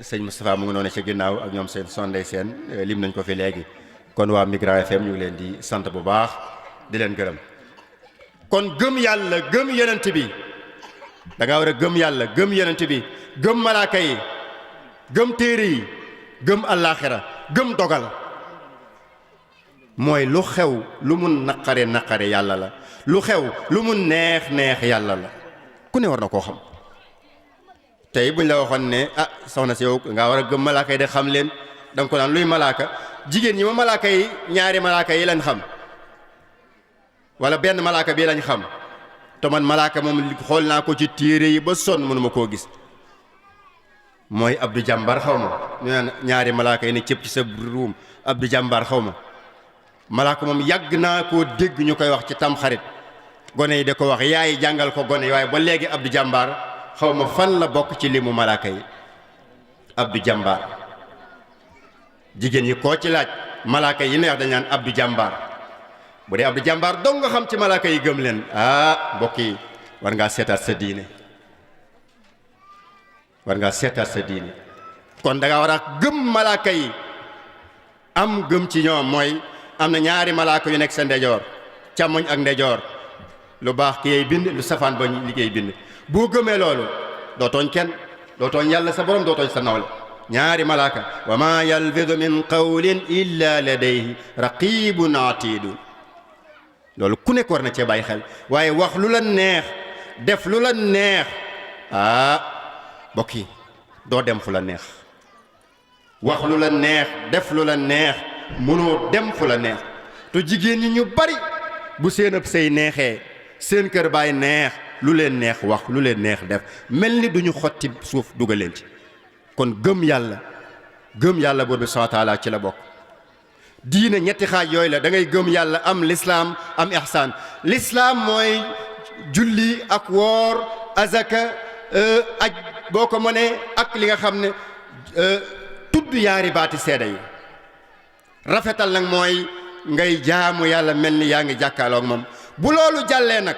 Speaker 4: sëñ Moustapha mu ngi noonu ci ginnaaw ak ñoom seen sondey seen lim nañ ko fi léegi kon waa Migrant FM ñu ngi leen di sant bu baax di leen gërëm kon gëm yàlla gëm yonent bi da nga war a gëm yàlla gëm yonent bi gëm malaaka yi gëm téere yi gëm allaaxira gëm dogal mooy lu xew lu mun naqare yàlla la lu xew lu mun neex yàlla la ku ne war na koo xam tey buñ la waxoon ne soxna si yow nga war a gëm malaaka yi de xam leen da nga ko naan luy malaaka jigéen ñi ma malaaka yi ñaari malaaka yi lañ xam wala benn malaaka bii lañ xam te man malaaka moom xool naa ko ci téere yi ba sonn mënuma koo gis mooy Abdou Jàmbar xaw ma ñu naan ñaari malaaka yi ne cëpp ci sa ruum Abdou Jàmbar xaw ma malaaka moom yàgg naa koo dégg ñu koy wax ci tamxarit gone yi da ko wax yaay jàngal ko gone yi waaye ba léegi Abdou Jàmbar xaw ma fan la bokk ci limu malaaka yi Abdou Jàmbar jigéen yi koo ci laaj malaaka yi neex dañ naan Abdou Jàmbar bu dee Abdou Jàmbar dong nga xam ci malaaka yi gëm leen mbokk yi war ngaa seetaat sa diine kon da nga war a gëm malaaka yi am gëm ci ñoom mooy am na ñaari malaaka yu nekk sa ndejoor càmmoñ ak ndejoor lu baax ki yey bind lu safaan ba liggéey bind boo gëmee loolu doo tooñ kenn doo tooñ yàlla sa borom doo tooñ sa nawle ñaari malaaka wa ma yalfidu min qawlin illa ladayhi raqibun atidun loolu ku nekk war na cee bàyyi xel waaye wax lu la neex def lu la neex mbokk yi doo dem fu la neex wax lu la neex def lu la neex mënoo dem fu la neex te jigéen ñi ñu bari bu seen ëpp say neexee seen kër baay neex lu leen neex wax lu leen neex def mel ni duñu xotti suuf dugal leen ci kon gëm yàlla buur bi subhaanahu wa taala ci la bokk diine ñetti xaaj yooyu la da ngay gëm yàlla am lislaam am ihsaan lislaam mooy julli ak woor azaka aj boo ko mënee ak li nga xam ne tudd yaari baati seede yi rafetal nag mooy ngay jaamu yàlla mel ni yaa ngi jàkkaarloog moom. bu loolu jàllee nag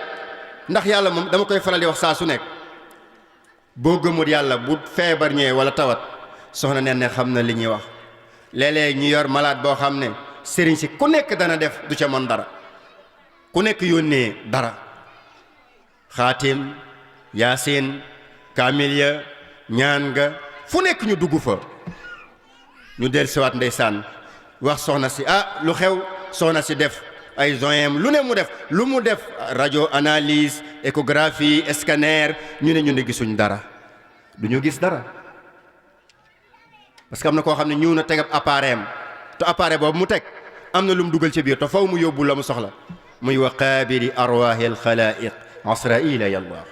Speaker 4: ndax yàlla moom dama koy faral di wax saa su nekk boo gëmul yàlla bu feebar ñëwee wala tawat soxna ne xam na li ñuy wax. léeg-léeg ñu yor malade boo xam ne sëriñ si ku nekk dana def du ca mën dara, ku nekk yónnee dara, xaatim yaasin kaamil ya ñaan nga fu nekk ñu dugg fa. ñu del siwaat ndeysaan wax soxna si lu xew. soxna si def ay zoyem lu mu def rajo analyse échographie scanner ñu ne gisuñ dara, du ñu gis dara parce que am na koo xam ne ñëw na teg ab appareil am te appareil boobu mu teg am na lu mu dugal ci biir te faw mu yóbbu la mu soxla muy wa qaabili arwaahi alxalaa'iq asraila yàlla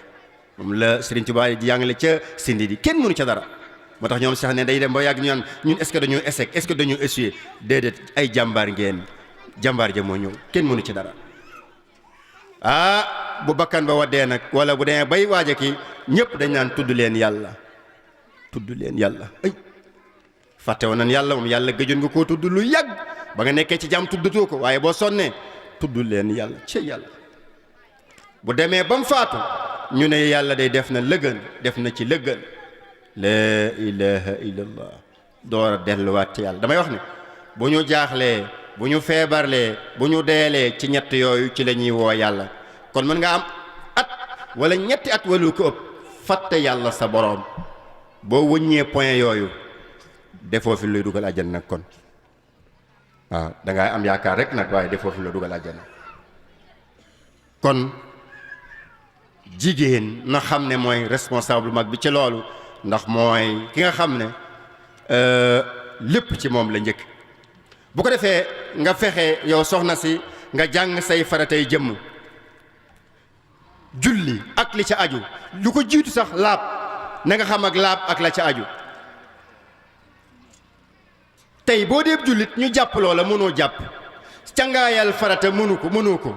Speaker 4: moom la Sëriñ Tuubaa di jàngale ca sindi di kenn mënu ca dara. moo tax ñoom sax ne day dem ba yàgg ñun est-ce que dañu échec est-ce que dañu échoué déedéet ay jàmbaar ngeen jàmbaar ja moo ñëw kenn mënu ci dara. bu bakkan ba waddee nag wala bu demee bay waaja ki ñëpp dañ naan tudd leen yàlla ay fàtte woon nañ yàlla moom yàlla gëjoon nga koo tudd lu yàgg ba nga nekkee ci jàmm tuddatoo ko waaye boo sonnee tudd leen yàlla ci yàlla. bu demee ba mu faatu ñu ne yàlla day def na lëgën def na ci lëgën laa ilaha illallah door a delluwaat ci yàlla. damay wax ne bu ñu jaaxlee bu ñu feebarlee bu ñu deelee ci ñett yooyu ci la ñuy woo yàlla. kon mën nga am at wala ñetti at wala ko ëpp fàtte yàlla sa boroom boo wëññee point yooyu defoo fi luy dugal àjjana nag kon waaw da ngay am yaakaar rek nag waaye defoo fi luy dugal àjjana. kon jigéen na xam ne mooy responsable mag bi ci loolu ndax mooy ki nga xam ne lépp ci moom la njëkk. bu ko defee nga fexe yow soxna si nga jàng say faratay jëmm julli ak li ca aju lu ko jiitu sax laab na nga xam ak laab ak la ca aju. tey boo dee jullit ñu jàpp loola mënoo jàpp cangaayal farata mënu ko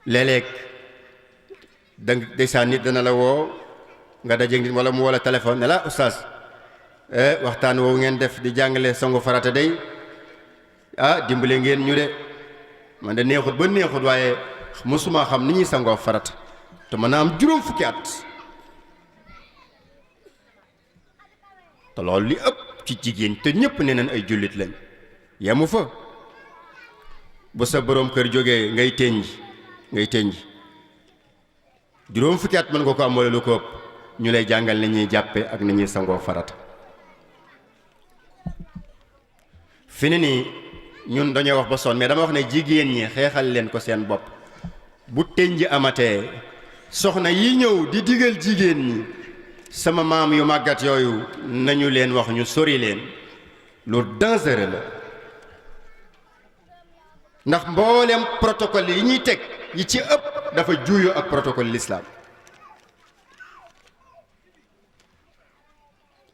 Speaker 4: léeg-léeg dang ndeysaan nit dana la woo nga dajeeg nit wala mu wala téléphone ne la oustaz waxtaan woowu ngeen def di jàngale sangu farata day dimbale ngeen ñu de man de neexut ba neexut waaye mosuma xam ni ñuy sangoo farata te mën naa am juróom fukki at te loolu li ëpp ci jigéen te ñëpp ne nañ ay jullit lañ yemu fa bu sa boroom kër jógee ngay tënj juróom fukki at mën nga ko am wala lu ko ëpp ñu lay jàngal ni ñuy jàppe ak ni ñuy sangoo farata. fi ne nii ñun dañoo wax ba sonn mais dama wax ne jigéen ñi xeexal leen ko seen bopp bu tënj amatee soxna yi ñëw di digal jigéen ñi sama maam yu màggat yooyu nañu leen wax ñu sori leen lu dangereux la ndax mboolem protocole yi ñuy teg yi ci ëpp dafa juuyoo ak protocole l'islam.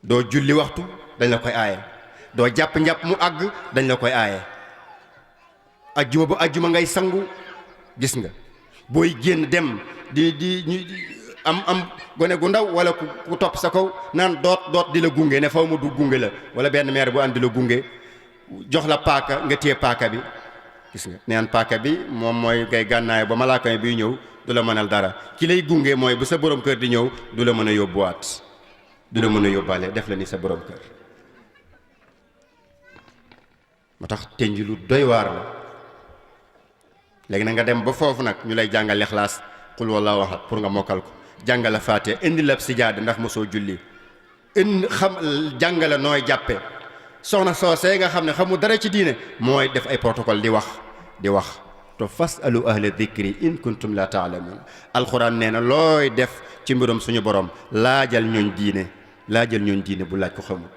Speaker 4: doo julli waxtu dañ la koy aaye doo jàpp njàpp mu àgg dañ la koy aaye ajjuma ba ajjuma ngay sangu gis nga booy génn dem di am gone gu ndaw wala ku topp sa kaw naan doot di la gunge ne faw ma du gunge la wala benn maire bu ànd la gunge jox la paaka nga téye paaka bi gis nga neen paaka bi moom mooy ngay gànnaay ba malaaka bi ñëw du la mënal dara ki lay gunge mooy bu sa borom kër di ñëw du la mën a yóbbuwaat du la mën a yóbbaale def la ni sa borom kër. moo tax tënj lu doy waar la léegi na nga dem ba foofu nag ñu lay jàngal Ixlaas xul wallaahu ahad pour nga mokkal ko jàngale Faatiha indi la sijaada ndax mosoo julli jàngale nooy jàppe soxna soosee nga xam ne xamu dara ci diine mooy def ay protocole di wax to fasalu ahla dikri in kuntum la taalamun. alxuraan nee na looy def ci mbirum suñu borom laajal ñooñ diine bu laaj ko xamul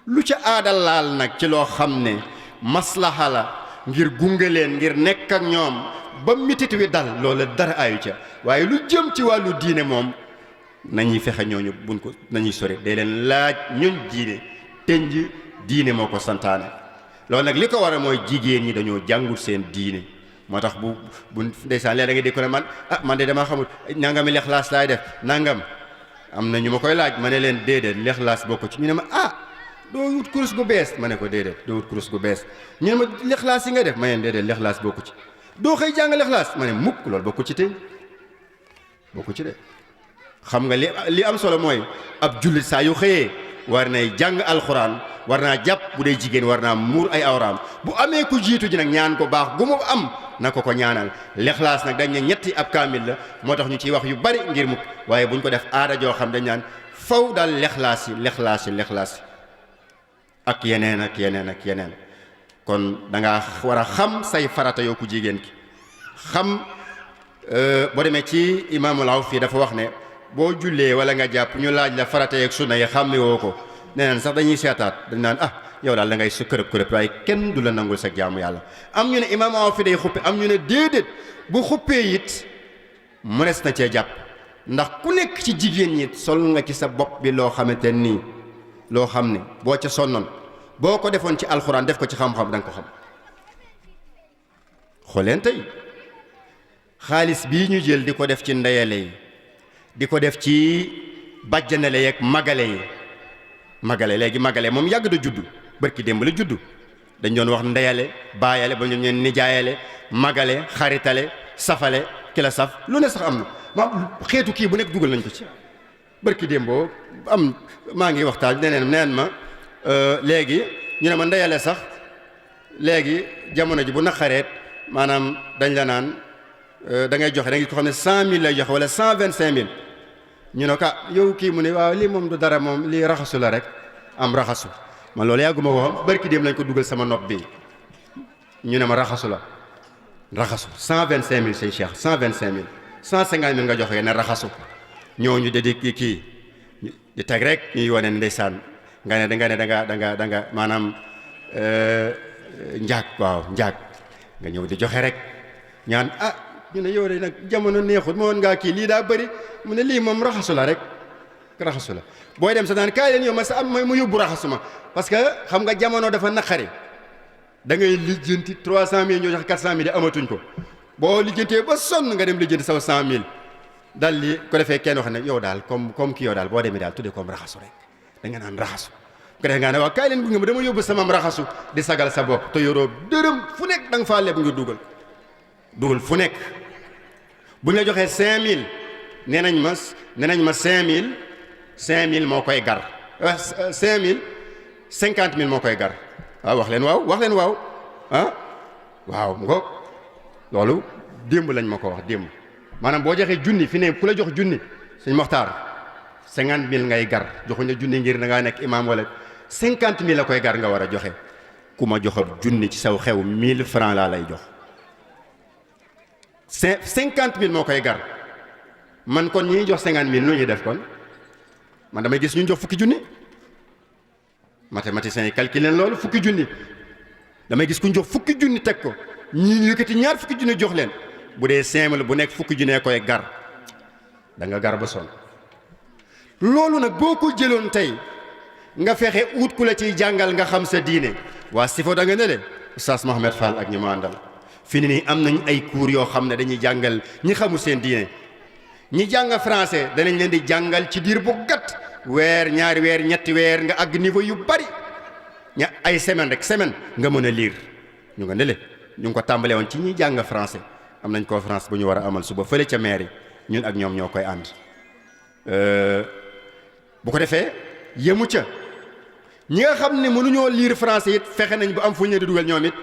Speaker 4: lu ca aadal laal nag ci loo xam ne maslaha la ngir gunge leen ngir nekk ak ñoom ba mitit wi dal loola dara ayu ca waaye lu jëm ci wàllu diine moom nañuy fexe ñooñu buñ ko nañuy sore day leen laaj ñooñ diine tënj diine moo ko santaane. loolu nag li ko war a mooy jigéen ñi dañoo jàngul seen diine moo tax bu ndeysaan lee da nga dégg ko ne man de dama xamul nangami Ixlaas laay def nangam am na ñu ma koy laaj ma ne leen déedéet Ixlaas bokk ci ñu ne ma doo wut kurus gu bees ma ne ko déedéet doo wut kurus gu bees ñu ne ma lixlaas yi nga def ma ne déedéet lixlaas bokku ci doo xëy jàng lixlaas ma ne mukk loolu bokku ci tey bokku ci de xam nga li am solo mooy ab jullit saa yu xëyee war nay jàng alxuraan war naa jàpp bu dee jigéen war naa muur ay awraam bu amee ku jiitu ji nag ñaan ko baax gu mu am na ko ñaanal lixlaas nag dañ ne ñetti ab kaamil la moo tax ñu ciy wax yu bari ngir mukk waaye buñ ko def aada joo xam dañ naan faw daal lixlaas yi ak yeneen kon da ngaa war a xam say farata yow ku jigéen ki xam boo demee ci imaamul Awfi dafa wax ne boo jullee wala nga jàpp ñu laaj la farata yeeg sunna yi xàmme woo ko nee naan sax dañuy seetaat dañ naan yow daal da ngay su kërëb waaye kenn du la nangul sa jaamu yàlla am ñu ne imaam Awfi day xuppe am ñu ne déedéet bu xuppee it mënees na cee jàpp ndax ku nekk ci jigéen ñi sol nga ci sa bopp bi loo xamante nii loo xam ne boo ca sonnoon boo ko defoon ci alxuraan def ko ci xam-xam da nga ko xam xooleen tey xaalis bii ñu jël di ko def ci ndeyale yi di ko def ci bàjjanale yeeg magale léegi magale moom yàgg da juddu barki démb la juddu dañ doon wax ndeyale baayale ba ñu leen nijaayale magale xaritale safale ki la saf lu ne sax am na ma xeetu kii bu nekk dugal nañ ko ci barki démboo maa ngi waxtaan neen ma léegi ñu ne ma ndeyale sax léegi jamono ji bu naqareet maanaam dañ la naan da ngay joxe da ngay ko xam ne 100 000 lay joxe wala 125 000 ñu ne ko yow kii mu ne waaw lii moom du dara moom lii raxasu la rek am raxasu man loolu yàgguma ko xam barki dem lañ ko dugal sama nopp bi ñu ne ma raxasu 125 000 say cheikh 125 000 150 000 nga joxe ne raxasu ñooñu de kii di teg rek ñuy wane ne ndeysaan nga ne da nga maanaam njaag nga ñëw di joxe rek ñaan ñu ne yow de nag jamono neexut ma woon ngaa kii lii daa bëri mu ne lii moom raxasu la rek raxasu la booy dem sa daan kaay leen yow ma sa am mu yóbbu raxasu ma parce que xam nga jamono dafa naqari da ngay lijjanti 300 000 ñoo jox 400 000 amatuñ ko boo lijjantee ba sonn nga dem lijjanti saw 100 000 dal li ko defee kenn wax ne yow daal comme kii yow daal boo demee daal tuddee comme raxasu rek da nga naan raxasu ko defee nga ne waaw kaay leen gunge ma dama yóbbu samam raxasu di sagal sa bopp te yoroo dërëm fu nekk da nga faa leb nga dugal fu nekk bu ñu la joxee 5000 nee nañ ma 5000 moo koy gar 5000 50 000 moo koy gar waaw wax leen waaw waaw ngoog loolu démb lañ ma ko wax démb maanaam boo joxee junni fi ne ku la jox junni sëñ Moxtaar 50 000 ngay gar joxuñ la junni ngir da ngaa nekk imaam wala 50 000 la koy gar nga war a joxe ku ma jox junni ci saw xew 1000 francs laa lay jox 50 000 moo koy gar man kon ñi jox 50 000 lu ñuy def kon man damay gis ñu jox fukki junni mathématiciens yi calculer loolu fukki junni damay gis ku ñu jox fukki junni teg ko ñii yëkkati ñaar fukki junni jox leen bu dee 5000 bu nekk fukki junnee koy gar da nga gar ba sonn loolu nag boo ko jëloon tey nga fexe ut ku la ciy jàngal nga xam sa diine waa sifo da nga ne le Oustaz Mohamed Fall ak ñi ma àndal fi ni nii am nañ ay cours yoo xam ne dañuy jàngal ñi xamul seen diine ñi jàng français danañ leen di jàngal ci diir bu gàtt weer ñaari weer ñetti weer nga àgg niveau yu bari ay semaine nga mën a lire ñu nga nele ñu ngi ko tàmbale woon ci ñi jàng français am nañ conférence bu ñu war a amal suba fële ca mairie ñun ak ñoom ñoo koy ànd bu ko defee yemu ca ñi nga xam ne mënuñoo lire français it fexe nañ bu am fu ñu di dugal ñoom it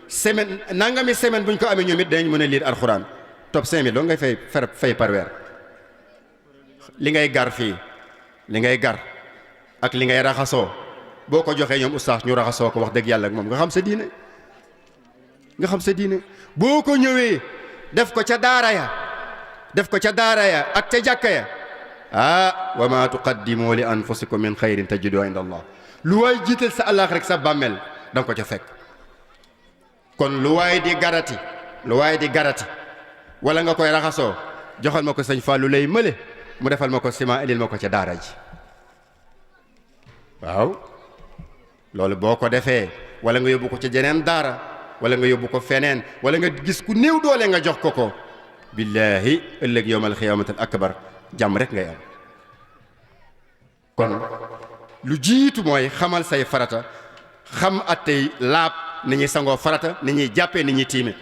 Speaker 4: semaine nangami semaine bu ñu ko amee ñoom it danañ mën a lire alxuraan top 5000 doo ngay fay par weer li ngay gar fii li ngay gar ak li ngay raxasoo boo ko joxee ñoom oustaz ñu raxasoo ko wax dëgg yàlla ak moom nga xam sa diine boo ko ñëwee def ko ca daara ya ak ca jàkka ya wa ma tuqaddimu li anfusikum min xayrin tajidu inda allah lu waay jiital sa àllaax rek sa bàmmeel da nga ko ca fekk kon lu waay di garati wala nga koy raxasoo joxal ma ko sëñ Fallou lay mële mu defal ma ko ciment indil ma ko ca daara ji waaw loolu boo ko defee wala nga yóbbu ko ca jeneen daara wala nga yóbbu ko feneen wala nga gis ku néew doole nga jox ko billaahi ëllëg yawmal xiyaamatul akbar jàmm rek ngay am kon lu jiitu mooy xamal say farata xam attey laab ni ñuy sangoo farata ni ñuy jàppee ni ñuy tiime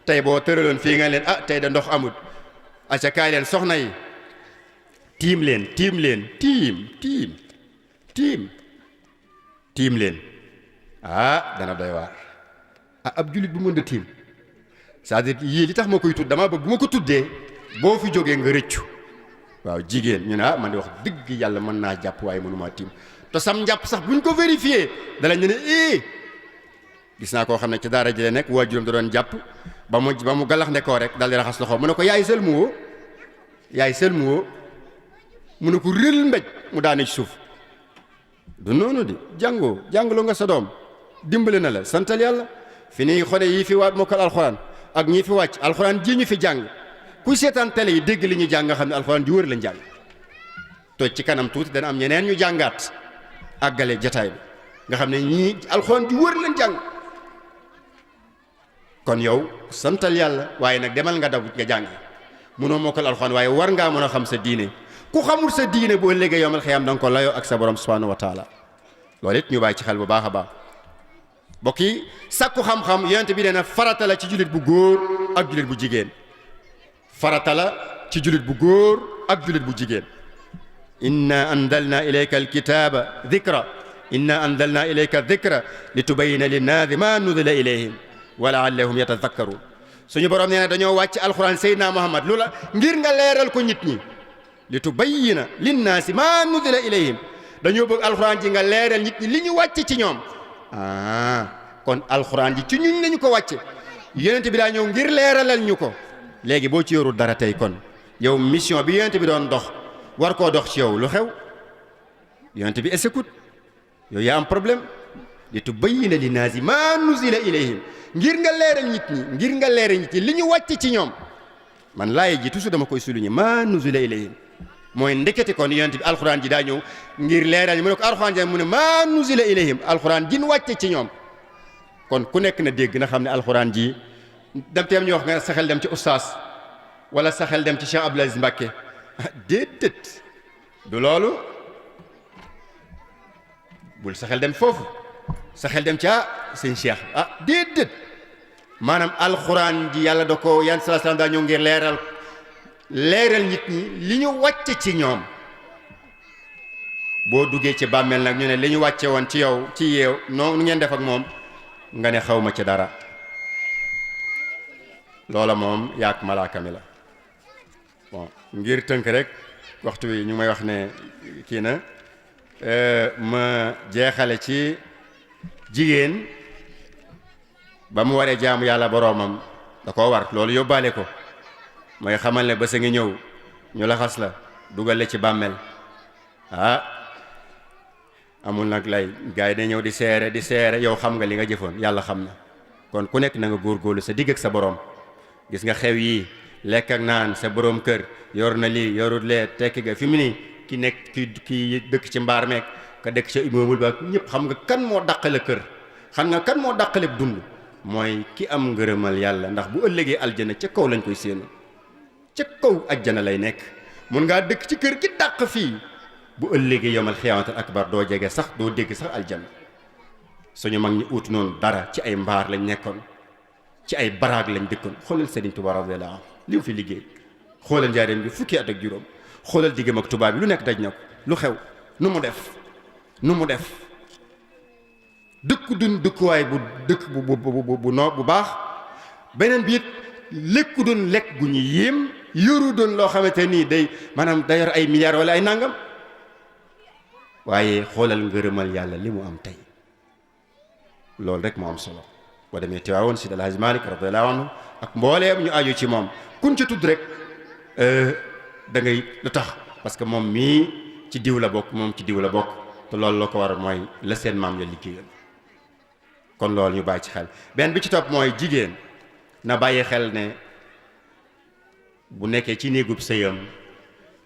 Speaker 4: tey boo tëraloon fii nga leen tey da ndox amut acca kaay leen soxna yi tiim leen tiim leen dana doy waar ab jullit bu mën da tiim c'est-à-dire yii li tax ma koy tudd dama bëgg bu ma ko tuddee boo fi jógee nga rëccu waaw jigéen ñu ne man di wax dëgg yàlla mën naa jàpp waaye mënumaa tiim te sam njàpp sax buñ ko vérifié dala ñu ne gis naa koo xam ne ci daara ji la nekk waajuram da doon jàpp ba mu galax ne koo rek dal di raxas loxo mu ne ko yaay sël mu woo mu ne ko rël mbéj mu daane ci suuf du noonu di jàngaloo nga sa doom dimbale na la santal yàlla fi nii xone yi fi waat mokkal alxuraan ak ñi fi wàcc alxuraan ji ñu fi jàng kuy seetaan télé yi dégg li ñu jàng nga xam ne alxuraan ju wër lañ jàng toj ci kanam tuuti dana am ñeneen ñu jàngaat àggale jataay bi nga xam ne ñii alxuraan ju wër lañ jàng kon yow santal yàlla waaye nag demal nga daw nga jàng munoo mokkal alxuraan waaye war ngaa mën a xam sa diine ku xamul sa diine boo léegi yomal xiyam da nga ko layoo ak sa borom subhanahu wa taala loolu it ñu bàyyi ci xel bu baax a baax mbokk yi sàkku xam-xam yonent bi nee na farata la ci jullit bu góor ak jullit bu jigéen farata la ci jullit bu góor ak jullit bu jigéen inna anzalna ilayka alkitaba dhikra inna anzalna ilayka dhikra litubayyina linnaasi ma nuzila ilayhim wa la'allahum yatadhakkarun suñu borom nee na dañoo wàcc alquran Seydina Muhammad lu la ngir nga leeral ko nit ñi litubayyina linnaasi ma nuzila ilayhim dañoo bëgg alquran ji nga leeral nit ñi li ñu wàcc ci ñoom kon alquran ji ci ñun lañu ko wàcce yonent bi daa ñëw ngir leeralal ñu ko léegi boo ci yorul dara tey kon yow mission bi yonent bi doon dox war koo dox ci yow lu xew yonent bi écoute yow yaa am problème litubayyina linnaasi ma nuzila ilayhim ngir nga leeral nit ñi li ñu wàcc ci ñoom man laaye ji toujours dama koy souligner ma nuzila ilayhim mooy ndekete kon yonent bi alxuraan ji daa ñëw ngir leeral ñu mu ne ko alxuraan ji mu ne ma nuzila ilayhim alxuraan jin wàcce ci ñoom kon ku nekk na dégg na xam ne alxuraan ji dem teem ñu wax nga sa xel dem ci ustaas wala sa xel dem ci Cheikh Abdoul Aziz Mbacké déedéet du loolu bul sa xel dem foofu sa xel dem ci sëñ Cheikh déedéet maanaam alxuraan ji yàlla da ko yan sallallahu alayhi wasallam daa ñëw ngir leeral nit ñi li ñu wàcce ci ñoom boo duggee ci bàmmeel nag ñu ne li ñu wàcce woon ci yow ci yeew noonu ngeen def ak moom nga ne xaw ma ci dara loola moom yaak malaaka mi la bon ngir tënk rek waxtu wi ñu may wax ne kii na ma jeexale ci jigéen ba mu waree jaamu yàlla boroomam da koo war loolu yóbbaale ko mooy xamal ne ba sa ngi ñëw ñu laxas la dugal la ci bàmmeel amul nag lay gars yi day ñëw di seere yow xam nga li nga jëfoon yàlla xam na kon ku nekk na nga góorgóorlu sa digg ak sa borom gis nga xew yi lekk ak naan sa borom kër yor na lii yorut lee tekki ga fi mu nii ki nekk ki dëkk ci mbaar meek ka dëkk ca immeuble ba ñëpp xam nga kan moo dàqale kër xam nga kan moo dàqale dund mooy ki am ngërëmal yàlla ndax bu ëllëgee aljana ca kaw lañ koy séenu ca kaw ajjana lay nekk mun ngaa dëkk ci kër gi dàq fii bu ëllëgee yomal xiyaamatul akbar doo jege sax doo dégg sax aljana suñu mag ñi ut noonu dara ci ay mbaar lañ nekkoon ci ay baraag lañ dëkkoon xoolal Sëriñ Tuubaa radiyallaahu anhu li mu fi liggéey xoolal njaareem bi fukki at ak juróom xoolal diggam ak tubaab bi lu nekk daj na ko lu xew nu mu def dëkku dun dëkkuwaay bu dëkk bu baax beneen bi it lekku doon lekk gu ñu yéem yoru doon loo xamante nii day maanaam da yor ay milliards wala ay nangam waaye xoolal ngërëmal yàlla li mu am tey loolu rek moo am solo boo demee Tiwaawoon Seydi El Hadji Malick radiyallaahu anhu ak mbooleem ñu aju ci moom kun ci tudd rek da ngay lu tax parce que moom mii ci diw la bokk moom ci diw la bokk te loolu la ko war mooy la seen maam ya liggéeyal kon loolu ñu bàyyi ci xel benn bi ci topp mooy jigéen na bàyyi xel ne bu nekkee ci néegub sëyam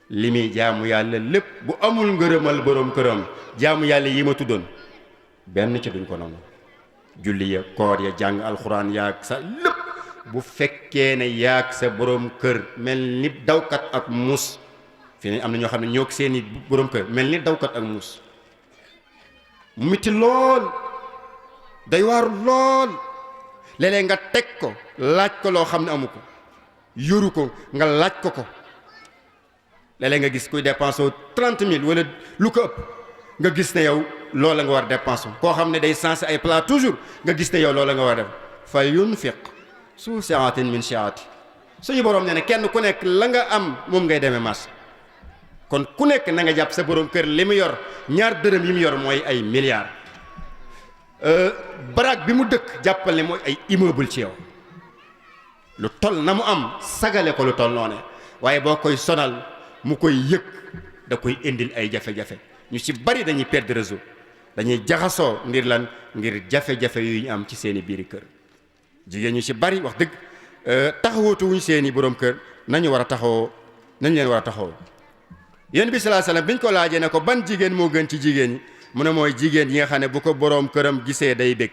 Speaker 4: li muy jaamu yàlla lépp bu amul ngërëmal boroom këram jaamu yàlla yi ma tuddoon benn ci duñ ko nangu julli ya koor ya jàng alxuraan yaag sa lépp bu fekkee ne yaag sa boroom kër mel ni dawkat ak muus fi ne am na ñoo xam ne ñoo seeni boroom kër mel ni dawkat ak muus mu metti lool day waar lool léeg-léeg nga teg ko laaj ko loo xam ne amu ko yoru ko nga laaj ko ko léeg-léeg nga gis kuy dépensé 30 000 wala lu ko ëpp nga gis ne yow loola nga war dépensé koo xam ne day sensé ay plat toujours nga gis ne yow loola nga war def fa yunfiq su saatin min saati suñu borom ne kenn ku nekk la nga am moom ngay demee marché kon ku nekk na nga jàpp sa borom kër li mu yor ñaar dërëm yi mu yor mooy ay milliards baraag bi mu dëkk jàppal ne mooy ay immeuble ci yow lu toll na mu am sagale ko lu toll noone waaye boo koy sonal mu koy yëg da koy indil ay jafe-jafe ñu ci bari dañuy perdre réseau dañuy jaxasoo ngir lan ngir jafe-jafe yu ñu am ci seeni biiri kër jigéen ñu ci bari wax dëgg taxawootu wuñ seeni borom kër nañu war a taxawoo nañ leen war a taxawoo yéen bi sallallahu alayhi wasallam biñ ko laajee ne ko ban jigéen moo gën ci jigéen ñi mu ne mooy jigéen yi nga xam ne bu ko boroom këram gisee day bég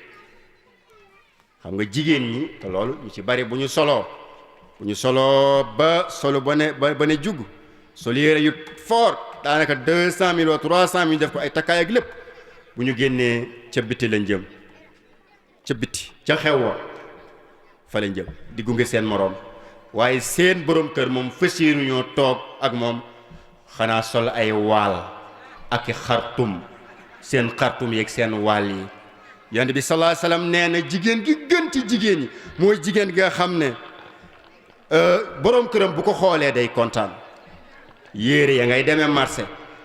Speaker 4: xam nga jigéen ñi te loolu ñu ci bari bu ñu soloo ba solo ba ne jugg sol yére yu fort daanaka 200 000 ou 300 000 def ko ay takkaay ak lépp bu ñu génnee ca biti lañ jëm ca biti ca xew wa fa lañ jëm di gunge seen moroom waaye seen borom kër moom fas yéenu ñoo toog ak moom xanaa sol ay waal ak i xartum seen xartum yeeg seen waal yi yonent bi sallallahu alayhi wasallam nee na jigéen gi gën ci jigéen ñi mooy jigéen gi nga xam ne borom këram bu ko xoolee day kontaan yére ya ngay demee marché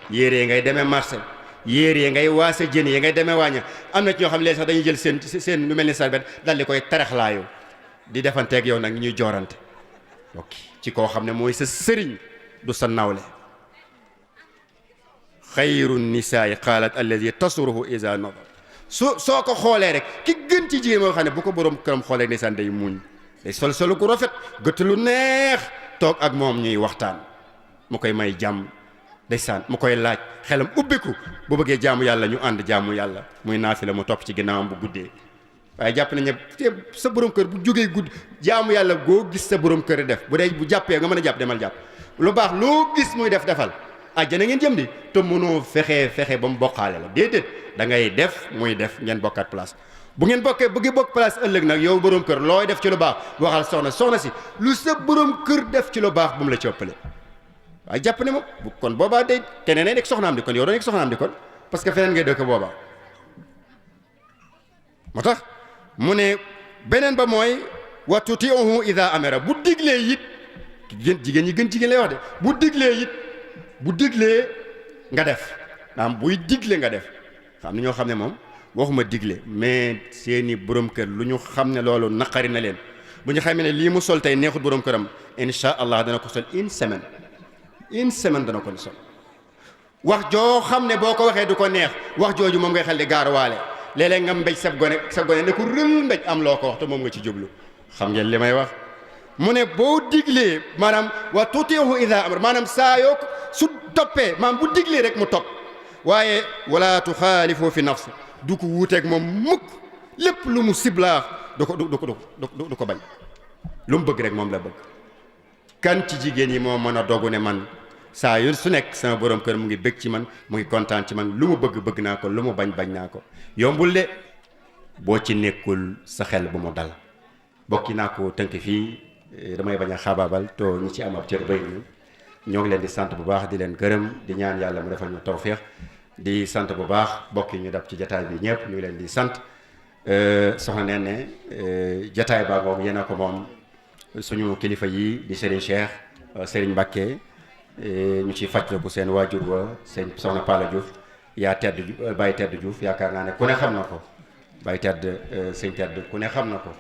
Speaker 4: yére ya ngay demee marché yére ya ngay waase jën ya ngay demee waaña am na ci ñoo xam ne léegi sax dañuy jël seen lu mel ni sarbet dal di koy taraxlaayu di defanteeg yow nag ñuy joorante ok ci koo xam ne mooy sa sëriñ du sa nawle xayru nisaa'i qaalat alladi tasuruhu iza nadar soo ko xoolee rek ki gën ci jigéen moo xam ne bu ko borom këram xoolee ndeysaan day muñ day sol gu rafet gëtt lu neex toog ak moom ñuy waxtaan mu koy may jàmm ndeysaan mu koy laaj xelam ubbiku bu bëggee jaamu yàlla ñu ànd jaamu yàlla muy naafila mu topp ci ginnaawam bu guddee waaye jàpp nañ ne sa borom kër bu jógee gudd jaamu yàlla goo gis sa borom kër def bu dee bu jàppee nga mën a jàpp demal jàpp lu baax loo gis muy defal àjjana ngeen jëm di te mënoo fexe ba mu bokkaale la déedéet da ngay def muy def ngeen bokkaat place bu ngeen bokkee bëgg bokk place ëllëg nag yow borom kër looy def ci lu baax waxal soxna si lu sa borom kër def ci lu baax bu mu la ci ëppale waaye jàpp ne moom kon boobaa day keneen ay nekk soxnaam di kon yow doo nekk soxnaam di kon parce que feneen ngay dëkk boobaa moo tax mu ne beneen ba mooy wa tuti'uhu idha amara bu diglee it jigéen ñi gën jigéen lay wax de bu diglee nga def naam buy digle nga def xam ne ñoo xam ne moom waxuma digle mais seeni borom kër lu ñu xam ne loolu naqari na leen bu ñu xamee ne lii mu sol tey neexut borom këram insha allah dana ko sol une semaine dana ko sol wax joo xam ne boo ko waxee du ko neex wax jooju moom ngay xel di gaaruwaale léeg-léeg nga mbéj sa gone ne ko rël mbéj am loo ko wax te moom nga ci jublu xam ngeen li may wax mu ne boo diglee maanaam wa tuti'uhu idha amar maanaam saa yoo su toppee maanaam bu diglee rek mu topp waaye wala tuxaalifu fi nafsi du ko wuuteeg moom mukk lépp lu mu siblaax du ko bañ lu mu bëgg rek moom la bëgg kan ci jigéen yi moo mën a dogu ne man saa yu su nekk sama borom kër mu ngi bëgg ci man mu ngi kontaan ci man lu mu bëgg naa ko lu mu bañ naa ko yombul de boo ci nekkul sa xel bu mu dal bokki naa ko tënk fii damay bañ a xaabaabal to ñi ci am ab cër bëy ñoo ngi leen di sant bu baax di leen gërëm di ñaan yàlla mu defal ñu tawféex di sant bu baax bokki ñu dab ci jataay bi ñëpp ñu ngi leen di sant soxna neen ne jataay baa ngoog yéen a ko moom suñu kilifa yi di Serigne Cheikh Serigne Mbacké ñu ci fàttaliku seen waajur wa sëñ soxna Pala Diouf yaa tedd Baye Tedd Diouf yaakaar naa ne ku ne xam na ko Baye Tedd sëñ Tedd ku ne xam na ko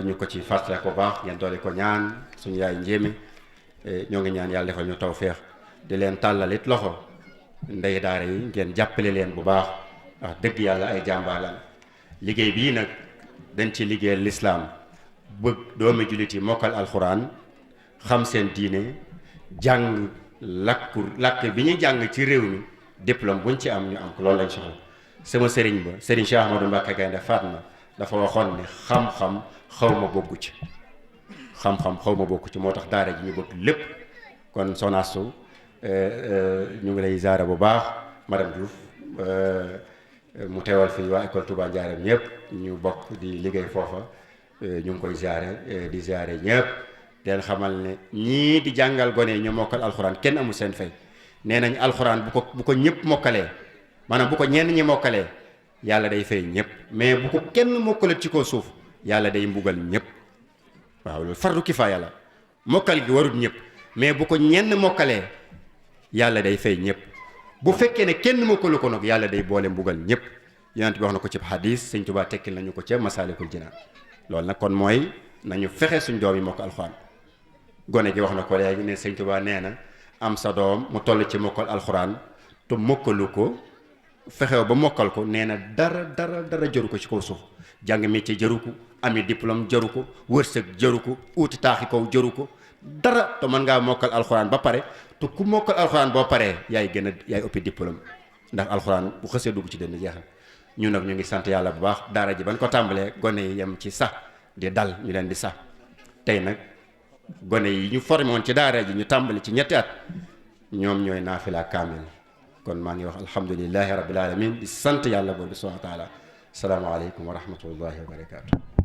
Speaker 4: ñu ko ci fàttale ko baax ngeen doole ko ñaan suñu yaay njéemi ñoo ngi ñaan yàlla defal ñu tawféex di leen tàllalit loxo ndey daara yi ngeen jàppale leen bu baax wax dëgg yàlla ay jàmbaalan liggéey bii nag dañ ci liggéeyal lislaam bëgg doomi jullit yi mokkal alxuraan xam seen diine jàng làkk bi ñuy jàng ci réew mi diplôme buñ ci am ñu am ko loolu lañ soxla sama sëriñ ba sëriñ Cheikh Ahmadou Mbacké Gaynde Fatma dafa waxoon ne xam-xam xaw ma bokku ci moo tax daara ji ñu bëgg lépp kon Soxna Astou ñu ngi lay ziyaara bu baax madame Diouf mu teewal fii waa école Touba Ndiarème ñëpp ñu bokk di liggéey foofa ñu ngi koy ziare di ziare ñëpp den xamal ne ñii di jàngal gone yi ñu mokkal alxuraan kenn amul seen fay nee nañ alxuraan bu ko ñëpp mokkalee maanaam bu ko ñenn ñi mokkalee yàlla day fay ñëpp mais bu ko kenn mokkalee ci kaw suuf yàlla day mbugal ñëpp waaw loolu fardu kifaaya la mokkal gi warut ñëpp mais bu ko ñenn mokkalee yàlla day fay ñëpp bu fekkee ne kenn mokkalu ko nag yàlla day boole mbugal ñëpp yonent bi wax na ko ci hadis sëñ Tuubaa tekkil nañu ko ca Masaalikul Jinaan loolu nag kon mooy nañu fexe suñ doom yi mokk alxuraan gone gi wax na ko léegi ne sëñ Tuubaa nee na am sa doom mu toll ci mokkal alxuraan te mokkalu ko fexew ba mokkal ko nee na dara jëru ko ci kaw suuf jàng métier jëru ko ami diplôme jëru ko wërsëg jëru ko uuti taaxi kaw jëru ko dara te mën ngaa mokkal alxuraan ba pare te ku mokkal alxuraan boo paree yaay ëppi diplôme ndax alxuraan bu xësee dugg ci dënn jeexal ñun nag ñu ngi sant yàlla bu baax daara ji ban ko tàmbalee gone yi yem ci sax di dal ñu leen di sax tey nag gone yi ñu formé woon ci daara ji ñu tàmbali ci 2 at ñoom ñooy naafila kaamil kon maa ngi wax alhamdulillahi rabbil alamin di sant yàlla boobu subhanahu wa taala asalaamaaleykum wa rahmatullahi wa barakaatu.